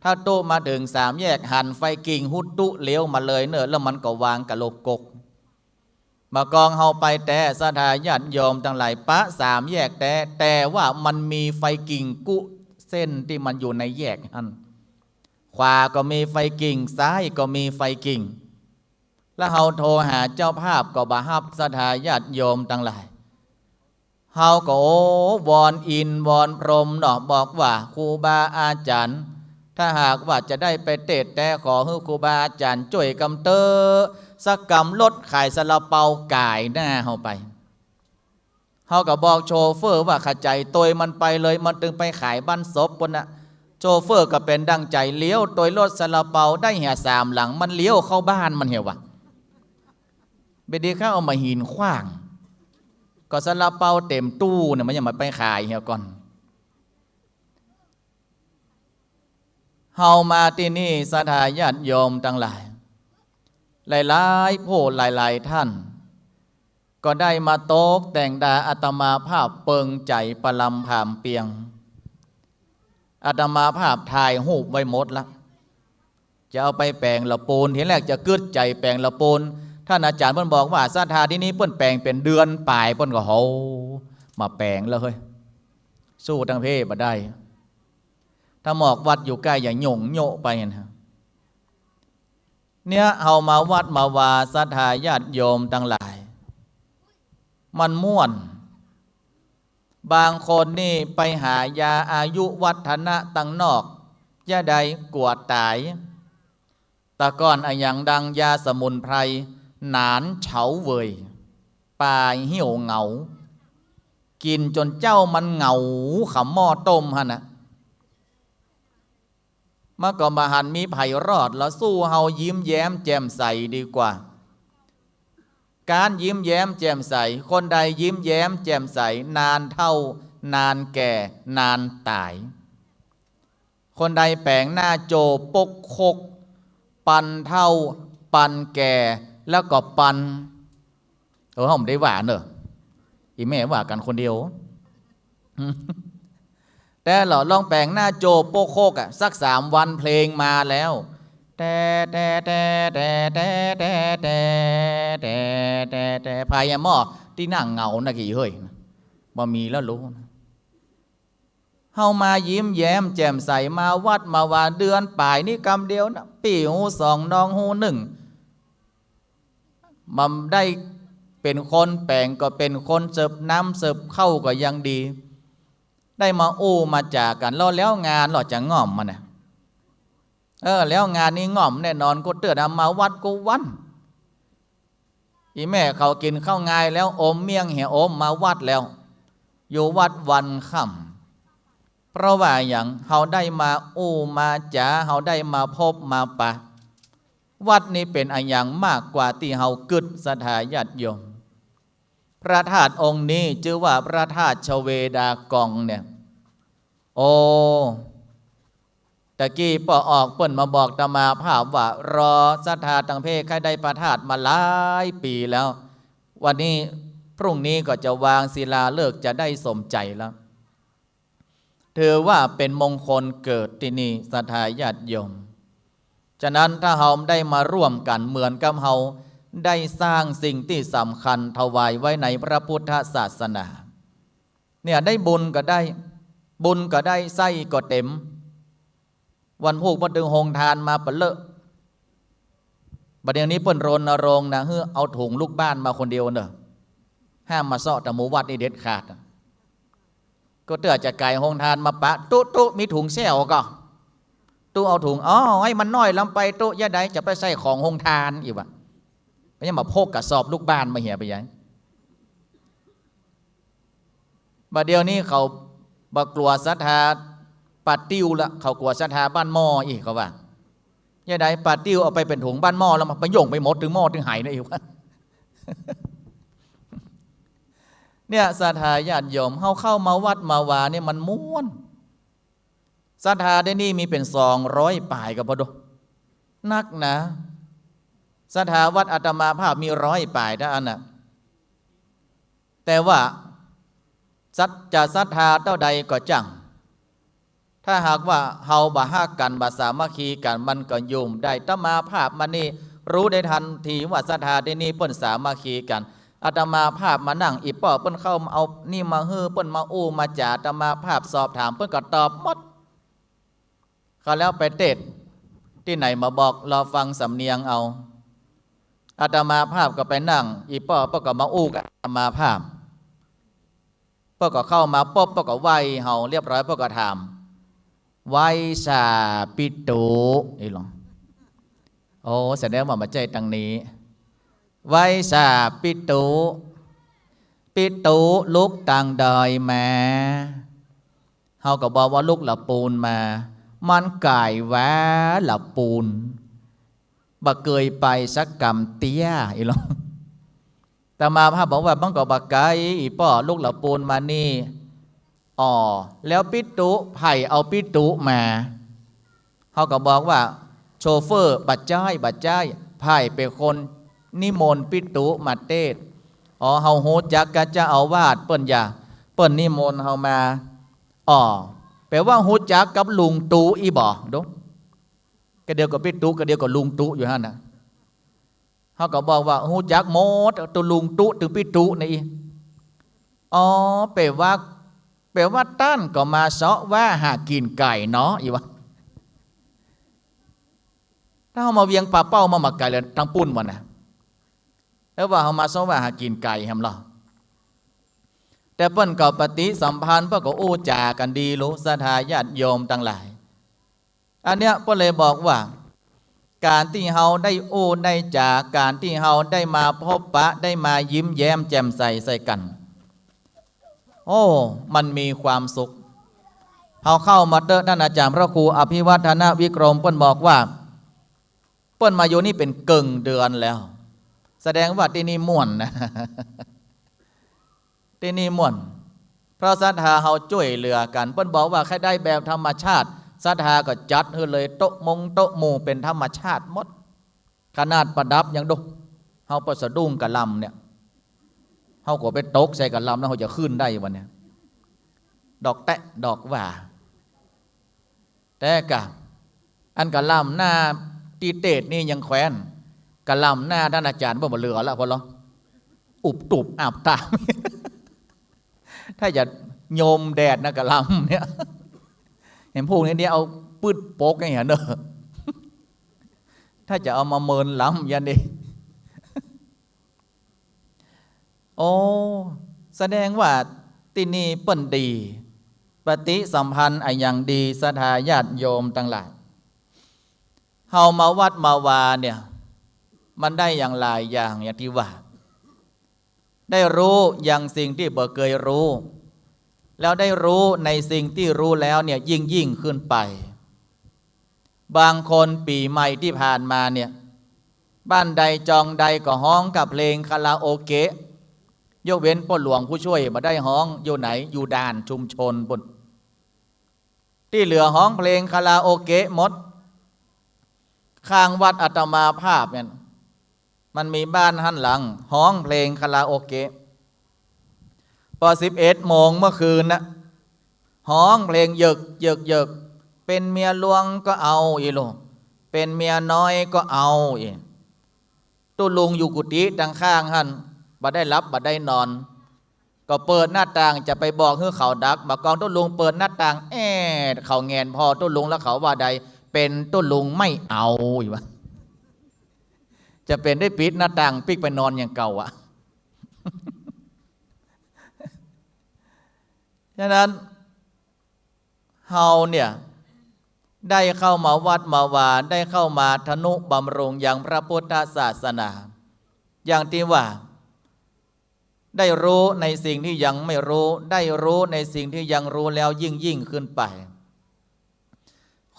ถ้าตุ๊มาเถิงสามแยกหันไฟกิ่งฮู้ตุ๊เลี้ยวมาเลยเน่อ แล้วมันก็วางกะโหลกกก บ่ากองเฮาไปแต๊ศรัทธาญาติโยมตังหลาย ปะสามแยกแต๊ แต่ว่ามันมีไฟกิ่งกู้เส้นตี้มันอยู่ในแยกหั้น ขวาก็มีไฟกิ่ง ซ้ายก็มีไฟกิ่ง แล้วเฮาโทรหาเจ้าภาพก็บ่ฮับศรัทธาญาติโยมตังหลาย เฮาก็ โอ้ วอนอินวอนพรหมเนาะ บอกว่าครูบาอาจ๋ารย์ ถ้าหากว่าจะได้ไปเตศแต๊ ขอหื้อครูบาอาจ๋ารย์จ้วยกำเต๊อะ สักกำรถขายซาลาเปาก๋ายหน้าเฮาไป เฮาก็บอกโชเฟอร์ว่า ขะใจ๋ตวยมันไปเลย มันตึงไปขายบ้านศพปู๊นนะ โชเฟอร์ก็เป๋นดั่งใจ๋ เลี้ยวตวยรถซาลาเปาได้เหียสามหลัง มันเลี้ยวเข้าบ้านมันเหียวะ เบดีข้าเอามาหินขว้าง ก็ซาลาเปาเต๋มตู้เนี่ย มันยังบ่ไปขายเหียก่อน เฮามาตี้นี่ศรัทธาญาติโยมตังหลาย หลายๆ ผู้หลายๆ ท่าน ก็ได้มาตกแต่งดาอาตมาภาพเปิงใจ๋ประลำผามเปียง อาตมาภาพถ่ายฮูปไว้หมดละ จะเอาไปแป๋งละปูน ทีแรกจะกึ๊ดใจ๋แป๋งละปูน ต้านอาจ๋ารย์เปิ้นบอกว่าศรัทธาตี้นี่เปิ้นแป๋งเป๋นเดือนป๋าย เปิ้นก็ โห มาแป๋งแล้วเฮ้ย สู้ตังเพบ่ได้ ถ้าหมอกวัดอยู่ใก้อย่าหย่งโยะไปนะ เนี่ยเฮามาวัดมาวาศรัทธาญาติโยมตังหลาย มันม่วน บางคนนี่ไปหายาอายุวัฒนะตังนอก จะได้กั๋วต๋าย แต่ก่อนอะหยังดังยาสมุนไพร หนานเฉาเวย ปาเหี่ยวเหงา กิ๋นจ๋นเจ้ามันเหงา ขำหม้อต้มหั้นนะ มันก็บ่หันมีใผรอด แล้วสู้เฮายิ้มแย้มแจ่มใสดีกว่า ก๋านยิ้มแย้มแจ่มใส คนใดยิ้มแย้มแจ่มใส นานเฒ่า นานแก่ นานต๋าย คนใดแป๋งหน้าโจโป๊กโคก ปันเฒ่า ปันแก่ แล้วก็ปัน เออ เฮาบ่ได้ว่าเน่อ อี่แม่ว่ากั๋นคนเดียว แต่ลอลองแป๋งหน้าโจโป๊กโคกอะ สักสามวันเพลงมาแล้ว แต่ แต่ แต่ ไผอะหม้อตี้นั่งเหงานะกี่เฮ้ย บ่มีแล้วลูก เฮามายิ้มแย้มแจ่มใส มาวัดมาวา เดือนป๋ายนี่กำเดียวนะ ปี้ฮู้สองน้องฮู้นึ่ง บ่ได้เป๋นคนแป๋งก็เป๋นคนเสิร์ฟน้ำเสิร์ฟข้าวก็ยังดี ได้มาอู้มาจ๋ากั๋น แล้ว แล้วงานลอจะง่อมมันนะ เออ แล้วงานนี้ง่อมแน่นอน กูเตื้อนะ มาวัดกู้วัน อี่แม่เขากิ๋นข้าวงายแล้ว อมเมี่ยงเหียอม มาวัดแล้ว อยู่วัดวันค่ำ เพราะว่าหยัง เฮาได้มาอู้มาจ๋า เฮาได้มาพบมาปะ วัดนี้เป๋นอะหยังมากกว่าตี้เฮากึ๊ดศรัทธาญาติโยม พระธาตุองค์นี้จื้อว่าพระธาตุชเวดากองเนี่ย โอ้ ตะกี้ป้อออกเปิ้นมาบอกอาตมาภาพว่า รอศรัทธาตังเพใค่ได้พระธาตุมาหลายปี๋แล้ว วันนี้พรุ่งนี้ก็จะวางศิลาฤกษ์ จะได้สมใจ๋แล้ว ถือว่าเป๋นมงคลเกิดตี้นี่ศรัทธาญาติโยม ฉะนั้นถ้าเฮาได้มาร่วมกั๋นเหมือนกับเฮาได้สร้างสิ่งตี้สำคัญถวายไว้ในพระพุทธศาสนา เนี่ยได้บุญก็ได้ บุญก็ได้ ไส้ก็เต๋ม วันพูกมาตึงโฮงทานมาเป๋อะเลอะ บัดเดี๋ยวนี้เปิ้นรณรงค์นะ หื้อเอาถุงลูกบ้านมาคนเดียวเน่อ ห้ามมาเซาะตะหมู่วัดนี่เด็ดขาด ก็เตื้อจะก๋ายโฮงทานมาปะ ตุ๊ ตุ๊ มีถุงแส้วก่อ ตุ๊เอาถุง อ๋อ ไอ้มันน้อยลำไปตุ๊ ยะใดจะไปใส่ของโฮงทานอีกวะ ก็ยังมาพกกระสอบลูกบ้านมาเหียไปใหญ่ บัดเดี๋ยวนี้เขาบ่กั๋วศรัทธาป่าติ้วละ เขากั๋วศรัทธาบ้านหม้ออีกเขาว่า ยะใดป่าติ้วเอาไปเป๋นถุง บ้านหม้อแล้วมันไปหย่งไปหมดตึงหม้อตึงไหเน่ออีกวะ เนี่ยศรัทธาญาติโยม เฮาเข้ามาวัดมาวาเนี่ยมันม่วน ศรัทธาเดี๋ยวนี้มีเป๋นสองร้อยป๋ายก็ปะโด นักหนา ศรัทธาวัดอาตมาภาพมีร้อยป๋ายเต้าอั้นน่ะ แต่ว่าศรัท- จะศรัทธาเต้าใดก็จ้าง ถ้าหากว่าเฮาบ่ฮักกั๋น บ่สามัคคีกั๋น มันก็อยู่บ่ได้ อาตมาภาพมานี่ ฮู้ได้ตันทีว่าศรัทธาเดี๋ยวนี้เปิ้นสามัคคีกั๋น อาตมาภาพมานั่ง อี่ป้อเปิ้นเข้ามาเอานี่มาหื้อ เปิ้นมาอู้มาจ๋า อาตมาภาพสอบถาม เปิ้นก็ตอบหมด เขาแล้วไปเตศน์ตี้ไหนมาบอก รอฟังสำเนียงเอา อาตมาภาพก็ไปนั่ง อี่ป้อเปิ้นก็มาอู้กับอาตมาภาพ เปิ้นก็เข้ามาปุ๊บ เปิ้นก็ไหว้เฮาเรียบร้อย เปิ้นก็ถาม ไหว้สาปิตุ อี่หลอ โอ้ แสดงว่าบ่ใจ้ตังนี้ ไหว้สาปิตุ ปิตุลุกตางใดมา เฮาก็บอกว่าลุกละปูนมา มันก๋ายว่าละปูน บ่เกยไปสักกำเตี้ย อี่หลอ อาตมาภาพบอกว่ามันก็บ่ไก๋ อี่ป้อลุกละปูนมานี่ อ๋อ แล้วปิตุ ใผเอาปิตุมา เฮาก็บอกว่าโชเฟอร์ บ่ใจ้ บ่ใจ้ ใผเป๋นคนนิมนต์ปิตุมาเตศน์ อ๋อ เฮาฮู้จักกับเจ้าอาวาสเปิ้นอยาก เปิ้นนิมนต์เฮามา อ๋อ แป๋ว่าฮู้จักกับลุงตุ๊อี้บ่ ดู กะเดียวก็ปิตุ กะเดียวก็ลุงตุ๊อยู่หั้นน่ะ เฮาก็บอกว่าฮู้จักหมด ตึงลุงตุ๊ ตึงปิตุนี่อี้ อ๋อ แป๋ว่า แป๋ว่าต้านก็มาเซาะว่าหากิ๋นไก่เนาะ อี่วะ ถ้าเฮามาเวียงป่าเป้ามาบ่ไก๋แล้ว ตางปู้นวะนะ แล้วว่าเฮามาเซาะว่าหากิ๋นไก่แหมลอ แต่เปิ้นก็ปฏิสัมพันธ์ เปิ้นก็อู้จ๋ากั๋นดีลูก ศรัทธาญาติโยมตังหลาย อันเนี้ยเปิ้นเลยบอกว่า ก๋านตี้เฮาได้อู้ได้จ๋า ก๋านตี้เฮาได้มาพบปะ ได้มายิ้มแย้มแจ่มใสใส่กั๋น โอ้ มันมีความสุข เฮาเข้ามาเต๊อะ ต้านอาจ๋ารย์พระครูอภิวัฒนวิกรม เปิ้นบอกว่า เปิ้นมาอยู่นี่เป๋นเกิ่งเดือนแล้ว แสดงว่าตี้นี่ม่วนนะ ตี้นี่ม่วน เพราะศรัทธาเฮาจ้วยเหลือกั๋น เปิ้นบอกว่าใค่ได้แบบธรรมชาติ ศรัทธาก็จัดหื้อเลย โต๊ะมงโต๊ะหมู่เป๋นธรรมชาติหมด ขนาดประดับยังดู เฮาปะสะดุ้งกะลำเนี่ย เฮาก็ไปตกใส่กะลำแล้วเฮาจะขึ้นได้วะเนี่ย ดอกแต๊ะดอกหว่า แต่กะ อันกะลำหน้าตี้เตศน์นี่ยังแควน กะลำหน้าต้านอาจ๋ารย์บ่เหลือละ พอลอ อุบตุบอาบตา ถ้าจะโยมแดดนะกะลำเนี่ย เห็นพวกนี้เนี่ยเอาปื๊ดปกอย่างเงี้ยเนอะ ถ้าจะเอามาเมินลำอย่างนี้ โอ้ แสดงว่าตี้นี่เปิ้นดี ปฏิสัมพันธ์อะหยังดี ศรัทธาญาติโยมตังหลาย เฮามาวัดมาวาเนี่ย มันได้อย่างหลายอย่าง อย่างตี้ว่า ได้ฮู้อย่างสิ่งตี้บ่เกยฮู้ แล้วได้ฮู้ในสิ่งตี้ฮู้แล้วเนี่ยยิ่งๆ ขึ้นไป บางคนปี๋ใหม่ตี้ผ่านมาเนี่ย บ้านใดจองใดก็ฮ้องกับเพลงคาราโอเกะ ยกเว้นป้อหลวงผู้ช่วยบ่ได้ฮ้อง อยู่ไหน อยู่ด่านชุมชนปู้น ตี้เหลือฮ้องเพลงคาราโอเกะหมด ข้างวัดอาตมาภาพเนี่ย มันมีบ้านหั้นหลังฮ้องเพลงคาราโอเกะ ปอสิบเอ็ดโมงเมื่อคืนนะ ฮ้องเพลงเยิกเยิกเยิก เป๋นเมียหลวงก็เอาอีหลู เป๋นเมียน้อยก็เอา เอ๊ะ ตุ๊ลุงอยู่กุฏิตังข้างหั้น บ่ได้หลับบ่ได้นอน ก็เปิดหน้าต่างจะไปบอกหื้อเขาดัก บ่ากองตุ๊ลุงเปิดหน้าต่าง แอด เขาแหงนผ่อตุ๊ลุงแล้วเขาว่าใด เป๋นตุ๊ลุงไม่เอา อีกวะ จะเป๋นได้ปิดหน้าต่างปิ๊กไปนอนอย่างเก่าอะ ฉะนั้น เฮาเนี่ย ได้เข้ามาวัดมาวา ได้เข้ามาทนุบำรุงยังพระพุทธศาสนา อย่างตี้ว่า ได้ฮู้ในสิ่งตี้ยังไม่ฮู้ ได้ฮู้ในสิ่งตี้ยังฮู้แล้วยิ่งๆ ขึ้นไป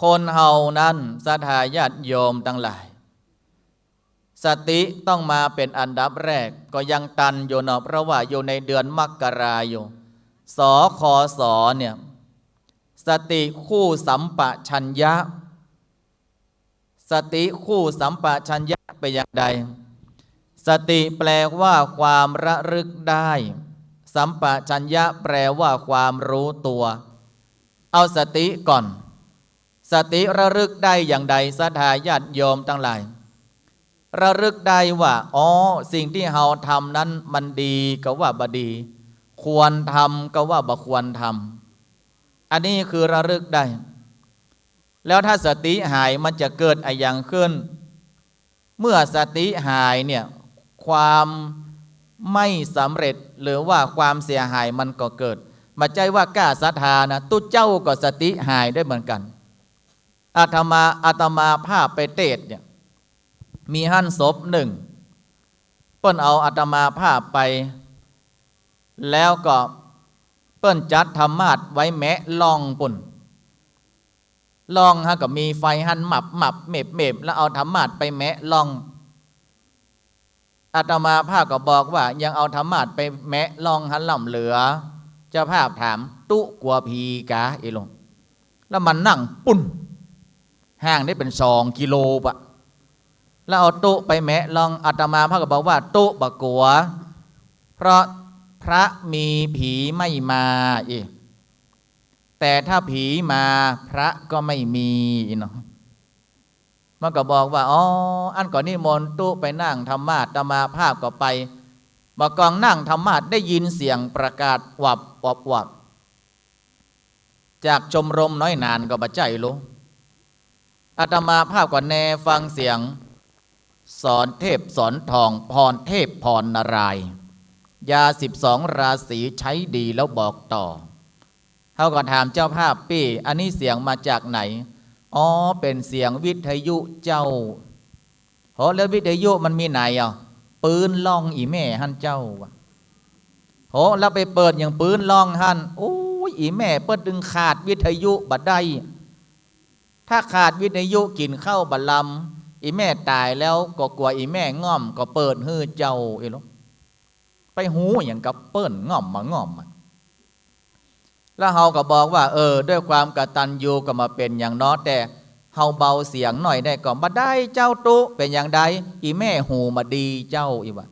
คนเฮานั้น ศรัทธาญาติโยมตังหลาย สติต้องมาเป๋นอันดับแรก ก็ยังตันอยู่เนาะ เพราะว่าอยู่ในเดือนมกราอยู่ ส ค ส เนี่ย สติคู่สัมปชัญญะ สติคู่สัมปชัญญะเป๋นอย่างใด สติแปลว่าความระลึกได้ สัมปชัญญะแปลว่าความรู้ตัว เอาสติก่อน สติระลึกได้อย่างใด ศรัทธาญาติโยมตังหลาย ระลึกได้ว่า อ๋อ สิ่งตี้เฮาทำนั้นมันดีก็ว่าบ่ดี ควรทำก็ว่าบ่ควรทำ อันนี้คือระลึกได้ แล้วถ้าสติหายมันจะเกิดอะหยังขึ้น เมื่อสติหายเนี่ย ความไม่สำเร็จหรือว่าความเสียหายมันก็เกิด บ่ใจ้ว่าก้าศรัทธานะ ตุ๊เจ้าก็สติหายได้เหมือนกั๋น อาตมา อาตมาภาพไปเตศน์เนี่ย มีหั้นศพนึ่ง เปิ้นเอาอาตมาภาพไป แล้วก็เปิ้นจัดธรรมาสน์ไว้แมะล่องปู้น ล่องหั้นก็มีไฟหั้นมับมับเมบเมบ แล้วเอาธรรมาสน์ไปแมะล่อง อาตมาภาพก็บอกว่ายังเอาธรรมาสน์ไปแมะล่องหั้นล้ำเหลือ เจ้าภาพถาม ตุ๊กั๋วผีกา เอลุง แล้วมานั่งปู้น ห่างได้เป๋นสองกิโลปะ แล้วเอาตุ๊ไปแมะล่อง อาตมาภาพก็บอกว่าตุ๊บ่กั๋ว เพราะพระมีผีไม่มา เอ๊ะ แต่ถ้าผีมาพระก็ไม่มีเนาะ มันก็บอกว่า อ๋อ อันก็นิมนต์ตุ๊ไปนั่งธรรมาสน์ อาตมาภาพก็ไป บ่ากองนั่งธรรมาสน์ได้ยินเสียงประกาศวับวับวับ จากชมรมน้อยหนาก็บ่ใจ้ลุง อาตมาภาพก็แนฟังเสียง สอนเทพสอนทอง พรเทพพรนารายณ์ ยาสิบสองราศีใช้ดีแล้วบอกต่อ เฮาก็ถามเจ้าภาพ ปี้ อันนี้เสียงมาจากไหน อ๋อ เป๋นเสียงวิทยุเจ้า โห แล้ววิทยุมันมีไหนอ่ะ ปื๊นล่องอี่แม่หั้นเจ้าว่ะ โห แล้วไปเปิดอย่างปื๊นล่องหั้น โอ้ย อี่แม่เปิ้นตึงขาดวิทยุบ่ได้ ถ้าขาดวิทยุกิ๋นข้าวบ่ลำ อี่แม่ต๋ายแล้วก็กั๋วอี่แม่ง่อม ก็เปิดหื้อเจ้า เอลุง ไปฮู้หยังกับเปิ้น ง่อมบ่าง่อมอะ แล้วเฮาก็บอกว่า เออ ด้วยความกตัญญูก็บ่าเป๋นหยังเนาะ แต่เฮาเบาเสียงหน่อยได้ก่อ บ่ได้เจ้าตุ๊ เป๋นอย่างใด อี่แม่หูบ่ดีเจ้า อี่วะ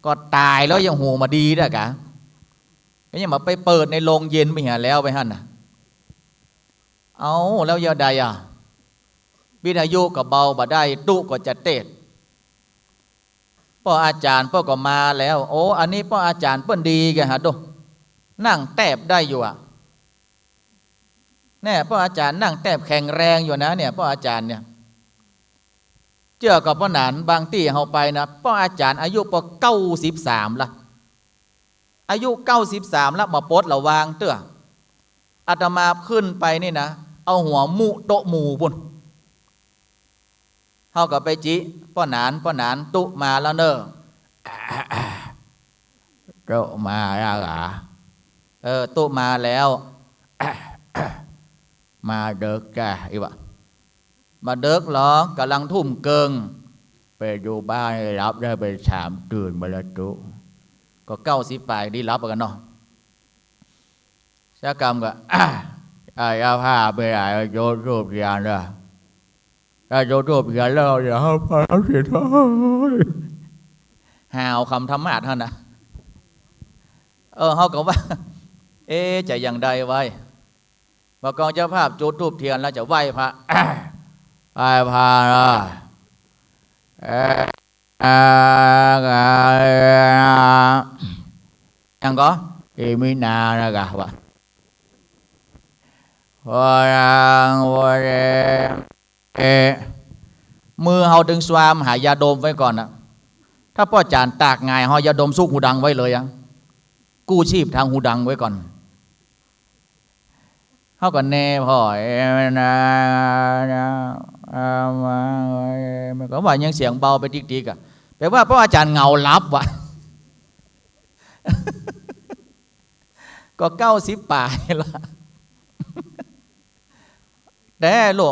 ก็ต๋ายแล้วยังหูบ่ดีได้กา ก็ยังบ่าไปเปิดในโรงเย็นไปเหียแล้วไปหั้นน่ะ เอา แล้วยาวใดอะ วิทยุก็เบาบ่ได้ ตุ๊ก็จะเตศน์ ป้ออาจ๋ารย์เปิ้นก็มาแล้ว โอ้ อันนี้ป้ออาจ๋ารย์เปิ้นดีกาหาดู นั่งแต๊บได้อยู่อะ แน่ ป้ออาจ๋ารย์นั่งแต๊บแข็งแรงอยู่นะเนี่ย ป้ออาจ๋ารย์เนี่ย เจื้อก่อป้อหนาน บางตี้เฮาไปนะ ป้ออาจ๋ารย์อายุป้อเก้าสิบสามละ อายุเก้าสิบสามละ บ่ปลดระวางเตื้อ อาตมาขึ้นไปนี่นะ เอาหัวมุโต๊ะหมู่ปู้น เฮาก็ไปจิ ป้อหนาน ป้อหนาน ตุ๊มาแล้วเน่อ ตุ๊มาแล้วเหรอ เออ ตุ๊มาแล้ว มาเดิ็กกา อี่วะ บ่าเดิ็กหรอก ก๋ำลังทุ่มเกิ่ง ไปอยู่บ้านหลับได้ไปสามตื่นมาแล้วตุ๊ ก็เก้าสิบป๋ายดีหลับกาเนาะ เจ้ากรรมก็ อ่ะ อ่ะ เจ้าภาพไปไหน จุดธูปเทียนเน่อ ถ้าจุดธูปเทียนแล้วเดี๋ยวเฮาพาเฮาเสียท้าย หาวกำธรรมาสน์หั้นน่ะ เออ เฮาก็ว่า เอ๊ะ จะอย่างใดไว้ บ่ากองเจ้าภาพจุดธูปเทียนแล้วจะไหว้พระ เอ ไปพาละ เอ่อ ยังก็ อิมินานะกะวะ พอยัง พอยัง เอ่อ มือเฮาตึงซวามหายาดมไว้ก่อนนะ ถ้าป้อจ๋ารย์ตากหงาย เฮาเอายาดมซุกหูดังไว้เลยอะ กู้ชีพทางหูดังไว้ก่อน เฮาก็แน่พ่อ เอ่อ นะ นะ เอ่อ มา เอ่อ มันก็ว่ายังเสียงเบาไปติ๊กๆ อะ แปลว่าป้ออาจ๋ารย์เหงาหลับวะ ก็เก้าสิบป๋ายละ แต่โล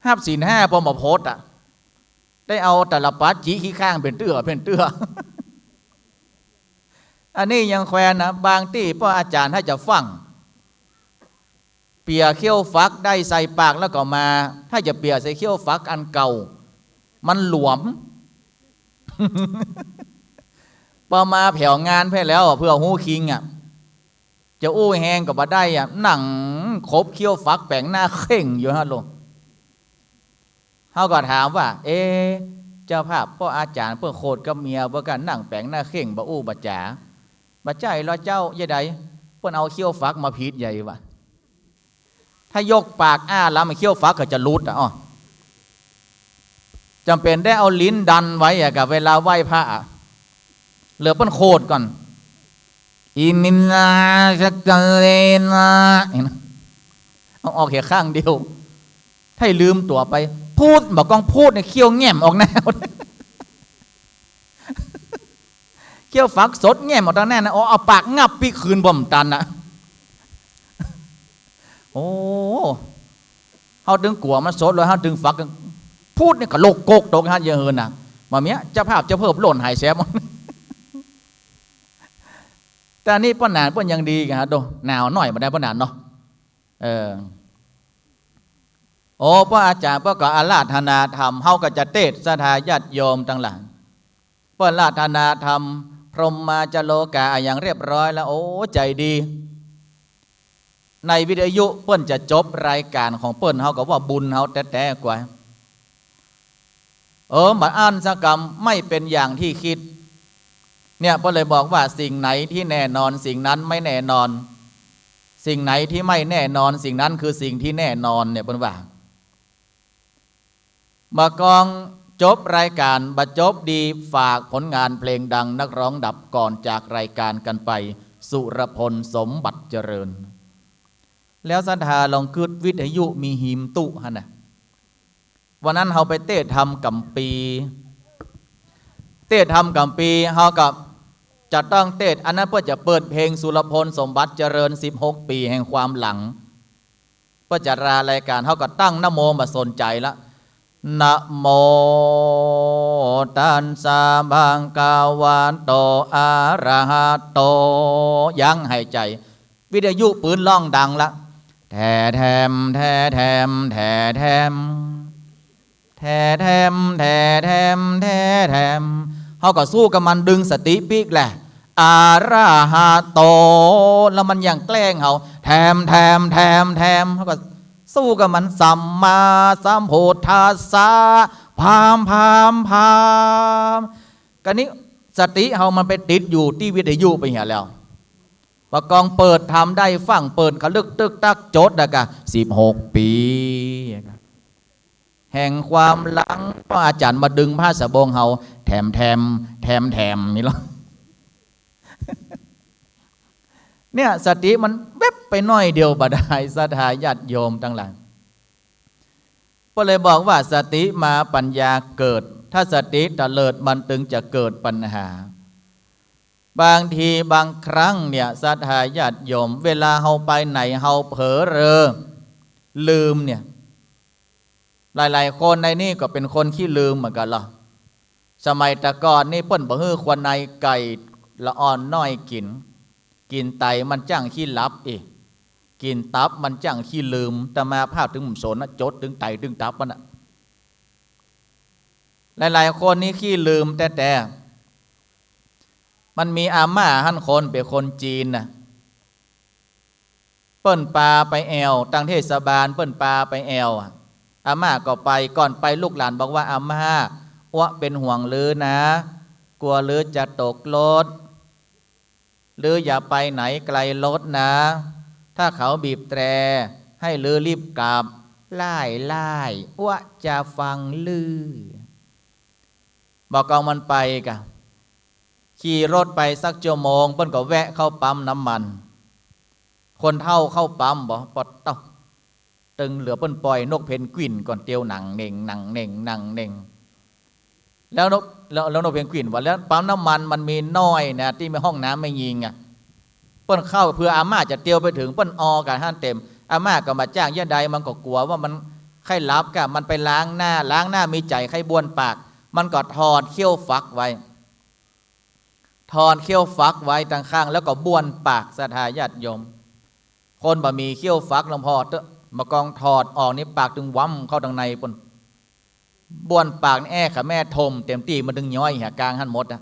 ฮับศีลห้าปอมาพดอะ ได้เอาตาลปัตรจี้ขี้ข้างเป๋นเตื้อ เป๋นเตื้อ อันนี้ยังแควนนะ บางตี้ป้ออาจ๋ารย์ถ้าจะฟั่ง เปียเขี้ยวฟักได้ใส่ปากแล้วก็มา ถ้าจะเปียใส่เขี้ยวฟักอันเก่า มันหลวม ปอมาแผวงานไปแล้วอะ เปื้อฮู้คิงอะ จะอู้แฮงก็บ่ได้อะ นั่งขบเขี้ยวฟักแป๋งหน้าเข่งอยู่ฮะโล เฮาก็ถามว่า เอ๊ะ เจ้าภาพ ป้ออาจ๋ารย์เปิ้นโขดกับเมียเปิ้นก็นั่งแป๋งหน้าเข่ง บ่อู้บ่จ๋า บ่ใจ้ลอเจ้า ยะใด เปิ้นเอาเขี้ยวฟักมาผิดใหญ่วะ ถ้ายกปากอ้าลำ เขี้ยวฟักก็จะหลุดอะ อ้อ จ๋ำเป๋นได้เอาลิ้นดันไว้อะ กับเวลาไหว้พระอะ เหลือเปิ้นโขดก่อน อิมินาสักกะเลนะ เห็นไหม เอาออกแค่ข้างเดียว ถ้าลืมตั๋วไป พูด บ่ากองพูดเนี่ย เขี้ยวแง่มออกหน้า เขี้ยวฟักสดแง่มออกตางหน้านะ เอา เอาปากงับปี้คืนบ่ตันนะ โอ้ เฮาตึงกั๋วมันสดเลย เฮาตึงฟัก พูดเนี่ยก็โลกโกกตกฮะ เยอะเหินนะ บ่าเมี้ย เจ้าภาพเจ้าเพิ่มโล่นหายแสบ แต่อันนี้ป้อหนานเปิ้นยังดีกั๋นฮะโด หนาวหน้อยบ่ได้ป้อหนานเนาะ เออ โอ้ ป้ออาจ๋ารย์เปิ้นก็อาราธนาธรรม เฮาก็จะเตศน์ศรัทธาญาติโยมตังหลาย เปิ้นอาราธนาธรรม พรหมาจโลกาอะหยังเรียบร้อยแล้ว โอ้ ใจ๋ดี ในวิทยุเปิ้นจะจบรายก๋านของเปิ้น เฮาก็ว่าบุญเฮาแต๊ๆ กว่า เออ บ่อั้นสักกำ ไม่เป็นอย่างที่คิด เนี่ย เปิ้นเลยบอกว่าสิ่งไหนที่แน่นอน สิ่งนั้นไม่แน่นอน สิ่งไหนที่ไม่แน่นอน สิ่งนั้นคือสิ่งที่แน่นอน เนี่ย เปิ้นว่า บ่ากองจบรายก๋าน บ่จบดี ฝากผลงานเพลงดังนักร้องดับก่อนจากรายก๋านกันไป สุรพล สมบัติเจริญ แล้วศรัทธาลองกึ๊ด วิทยุมีฮีมตุ๊หั้นนะ วันนั้นเฮาไปเตศน์ธรรมก๋ำปี เตศน์ธรรมก๋ำปี เฮาก็จะต้องเตศน์ อันนั้นเปิ้นจะเปิดเพลงสุรพล สมบัติเจริญ สิบหกปี๋แห่งความหลัง เปิ้นจะลารายก๋าน เฮาก็ตั้งนะโมบ่สนใจ๋ละ นะโมตัสสะ ภะคะวะโต อะระหะโต ยั้งหายใจ๋ วิทยุปื๊นร้องดังละ แทแทม แทแทม แทแทม แทแทม แทแทม แทแทม เฮาก็สู้กับมัน ดึงสติปิ๊กแหละ อะระหะโต แล้วมันยังแกล้งเฮา แทม แทม แทม แทม เฮาก็สู้กับมัน สัมมาสัมพุทธัสสะ พาม พาม พาม กะนี้สติเฮามันไปติดอยู่ตี้วิทยุไปเหียแล้ว บ่ากองเปิดธรรมได้ฟั่ง เปิดคะลึกตึกตัก จดแล้วกะ สิบหกปี๋ แห่งความหลัง ป้ออาจ๋ารย์มาดึงผ้าสะบงเฮา แถมแถม แถมแถม นี่ลอ เนี่ย สติมันแวบไปหน้อยเดียวบ่ดาย ศรัทธาญาติโยมตังหลาย เปิ้นเลยบอกว่า สติมาปัญญาเกิด ถ้าสติเตลิดมันตึงจะเกิดปัญหา บางทีบางครั้งเนี่ย ศรัทธาญาติโยม เวลาเฮาไปไหน เฮาเผลอเรอ ลืมเนี่ย หลายๆ คนในนี่ก็เป๋นคนขี้ลืมเหมือนกั๋นลอ สมัยแต่ก่อนนี่เปิ้นบ่หื้อควายในไก่ละอ่อนน้อยกิ๋น กิ๋นไตมันจั้งขี้หลับอิ กิ๋นตับมันจั้งขี้ลืม อาตมาภาพตึงบ่สนนะ จดตึงไตตึงตับมันน่ะ หลายๆ คนนี่ขี้ลืมแต๊ๆ มันมีอาม่าหั้นคนเป๋นคนจีนน่ะ เปิ้นปาไปแอ่ว ตังเทศบาลเปิ้นปาไปแอ่วอะ อาม่าก็ไป ก่อนไปลูกหลานบอกว่า "อาม่า อั๊วเป๋นห่วงลือนะ กั๋วลือจะตกรถ ลืออย่าไปไหนไกลรถนะ ถ้าเขาบีบแตรให้ลือรีบกลับ หล้ายๆ อั๊วจะฟังลือ" บ่ากองมันไปก่ะ ขี่รถไปสักชั่วโมง เปิ้นก็แวะเข้าปั๊มน้ำมัน คนเฒ่าเข้าปั๊มบ่ ปอดเต้า ตึงเหลือเปิ้นป่อยนกเพนกวินก่อนเตียวหนังเหน่ง หนังเหน่ง หนังเหน่ง แล้วนก แล้ว แล้วนกเพนกวินว่า แล้วปั๊มน้ำมันมันมีน้อยนะ ตี้มีห้องน้ำแม่ญิงอะ เปิ้นเข้าเผื่ออาม่าจะเตียวไปเถิง เปิ้นออกั๋นหั้นเต็ม อาม่าก็บ่าจ้างเยียะใด มันก็กั๋วว่ามันใค่หลับก่ะ มันไปล้างหน้า ล้างหน้ามีใจ๋ใค่บ้วนปาก มันก็ถอดเขี้ยวฟักไว้ ถอดเขี้ยวฟักไว้ตังข้าง แล้วก็บ้วนปาก ศรัทธาญาติโยม คนบ่มีเขี้ยวฟักหลวงพ่อเต๊อะ บ่ากองถอดออกนี่ปากตึงวำเข้าตังในปู้น บ้วนปากนี่แอ้ขะแม่ถมเต็มตี้ มันตึงย้อยเหียกลางหั้นหมดอะ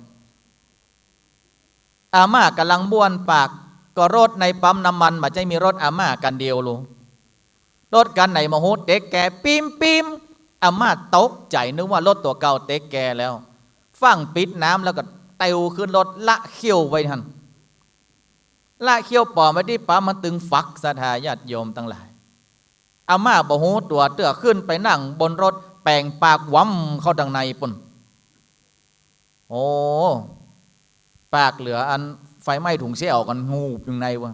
อาม่าก่ำลังบ้วนปาก ก็รถในปั๊มน้ำมันบ่าใจ้มีรถอาม่ากั๋นเดียวลู รถกั๋นไหนบ่ฮู้ เต๊กแกปิ๊มปิ๊ม อาม่าตกใจ๋นึกว่ารถตั๋วเก่าเต๊กแกแล้ว ฟั่งปิดน้ำแล้วก็เตียวขึ้นรถละเขี้ยวไว้หั้น ละเขี้ยวป๋อมไว้ตี้ปั๊มมันตึงฟัก ศรัทธาญาติโยมตังหลาย อาม่าบ่ฮู้ตั๋วเตื้อ ขึ้นไปนั่งบนรถ แป๋งปากวำเข้าตังในปู้น โอ้ ปากเหลืออันไฟไหม้ถุงเสี้ยวกั๋น หูบอยู่ในวะ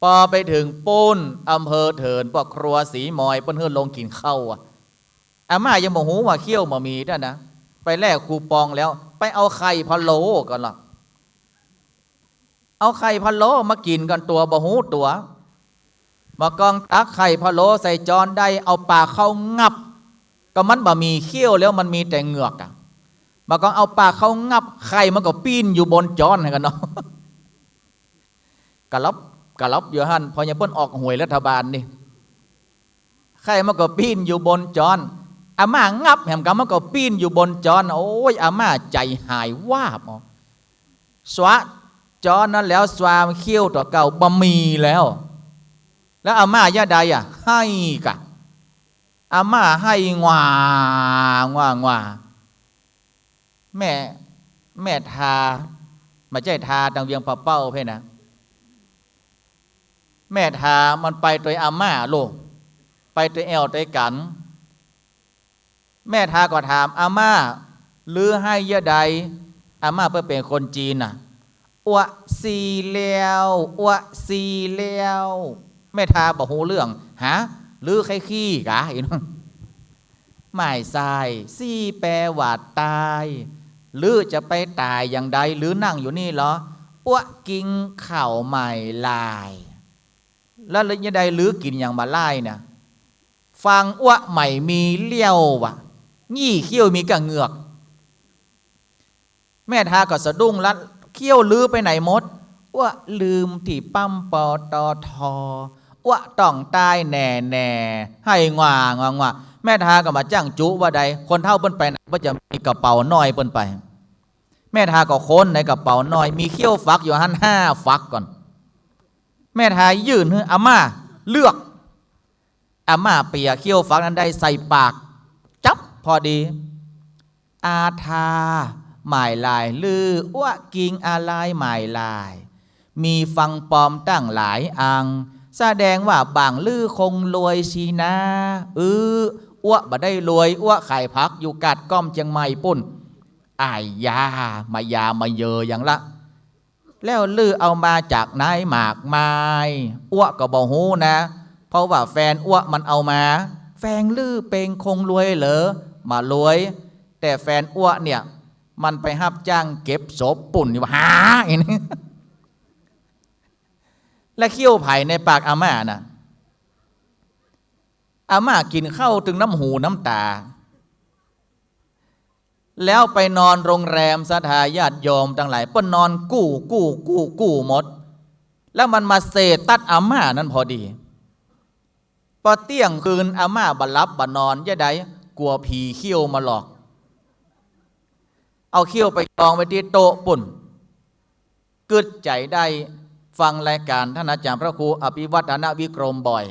ปอไปเถิงปู้น อำเภอเถิน ปอครัวศรีมอย เปิ้นหื้อลงกิ๋นข้าวอะ อาม่ายังบ่ฮู้ว่าเขี้ยวบ่มีนั่นนะ ไปแลกคูปองแล้ว ไปเอาไข่พะโล้ก่อนละ เอาไข่พะโล้มากิ๋นก่อน ตั๋วบ่ฮู้ตั๋ว บ่ากองตักไข่พะโล้ใส่จ๊อนได้ เอาปากเข้างับ ก็มันบ่มีเขี้ยวแล้ว มันมีแต่เหงือกอะ บ่ากองเอาปากเข้างับ ไข่มันก็ปี้นอยู่บนจ๊อนหั้นก่ะเนาะ กะลับกะลับอยู่หั้น เพราะยังเปิ้นออกหวยรัฐบาลนี่ ไข่มันก็ปี้นอยู่บนจ๊อน อาม่างับแหมก่ะ มันก็ปี้นอยู่บนจ๊อน โอ้ย อาม่าใจ๋หายวาบ สวะจ๊อนนั้นแล้ว สวาเขี้ยวตั๋วเก่าบ่มีแล้ว แล้วอาม่าเยียะใดอะ ไห้ก่ะ อาม่าไห้งวา งวา งวา แม่ แม่ทา บ่ใจ้ทา ตังเวียงป่าเป้าเพ่นนะ แม่ทามันไปตวยอาม่าลูก ไปตวยแอ่วตวยกั๋น แม่ทาก็ถาม อาม่า ลือไห้เยียะใด อาม่าเปิ้นเป๋นคนจีนน่ะ อั๊วซี้แล้ว อั๊วซี้แล้ว แม่ทาบ่ฮู้เรื่อง ฮะ ลือใค่ขี้ก่ะ อี้น้อง หมายใส่ ซี้แปลว่าต๋าย ลือจะไปต๋ายอย่างใด ลือนั่งอยู่นี่เหรอ อั๊วกิ๋นข้าวบ่าหลาย แล้วเยียะใดลือกิ๋นอย่างบ่าหลายเนี่ย ฟังอั๊วบ่มีเลี้ยววะ ยี่เขี้ยวมีก้าเหงือก แม่ทาก็สะดุ้งละ เขี้ยวลือไปไหนหมด อั๊วลืมตี้ปั๊ม ปตท อั๊วต้องต๋ายแน่ๆ ไห้งวางวางวา แม่ทาก็บ่าจ้างจุว่าใด คนเฒ่าเปิ้นไปไหน เปิ้นจะมีกระเป๋าน้อยเปิ้นไป แม่ทาก็ค้นในกระเป๋าน้อย มีเขี้ยวฟักอยู่หั้นห้าฟักก่อน แม่ทายื่นหื้อ อาม่า เลือก อาม่าเปียเขี้ยวฟักนั้นได้ใส่ปาก จั๊บ พอดี อาทา บ่าหลาย ลืออั๊วกิ๋นอะไลบ่าหลาย มีฟังปลอมตั้งหลายอัน แสดงว่าบ่างลือคงรวยสินะ อือ อั๊วบ่ได้รวย อั๊วขายผักอยู่กาดก้อมเจียงใหม่ปู้น อ้ายยา บ่ายาบ่าเยออย่างละ แล้วลือเอามาจากไหนมากมาย อั๊วก็บ่ฮู้นะ เพราะว่าแฟนอั๊วมันเอามา แฟนลือเป๋นคงรวยเหรอ บ่รวย แต่แฟนอั๊วเนี่ย มันไปฮับจ้างเก็บศพปู้น นี่ว่า หา อี้นี่ และเขี้ยวใผในปากอาม่าน่ะ อาม่ากิ๋นข้าวตึงน้ำหูน้ำต๋า แล้วไปนอนโรงแรม ศรัทธาญาติโยมตังหลาย เปิ้นนอนกู้ กู้ กู้ กู้หมด แล้วมันมาเสตัดอาม่านั้นพอดี ปอเตี้ยงคืนอาม่าบ่หลับบ่นอน เยียะใด กั๋วผีเขี้ยวมาหลอก เอาเขี้ยวไปกองไว้ตี้โต๊ะปู้น กึ๊ดใจ๋ได้ฟังรายก๋านต้านอาจ๋ารย์พระครูอภิวัฒนวิกรมบ่อย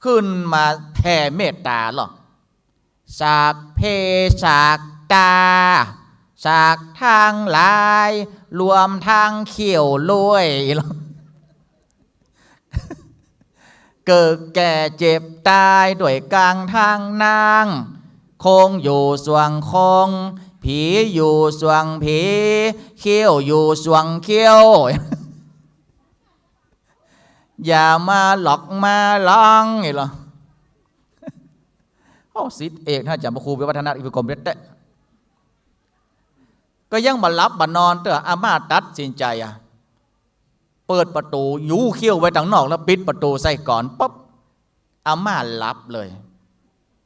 ขึ้นมาแผ่เมตต๋าลอ สัพเพสัตตา สัตว์ตังหลาย รวมตังเขี้ยวด้วยลอ เกิดแก่เจ็บต๋ายด้วยกั๋งตังนั้น คงอยู่ส่วงคง ผีอยู่ส่วงผี เขี้ยวอยู่ส่วงเขี้ยว อย่ามาหลอกมาหลองนี่ลอ โอ้ ศิษย์เอกท่านอาจารย์พระครูวิวัฒนวิกรมเพชรแต๊ ก็ยังบ่หลับบ่นอนเตื้อ อาม่าตัดสินใจ๋อะ เปิดประตู๋ ยูเขี้ยวไว้ตังนอก แล้วปิดประตู๋ใส่ก่อนปั๊บ อาม่าหลับเลย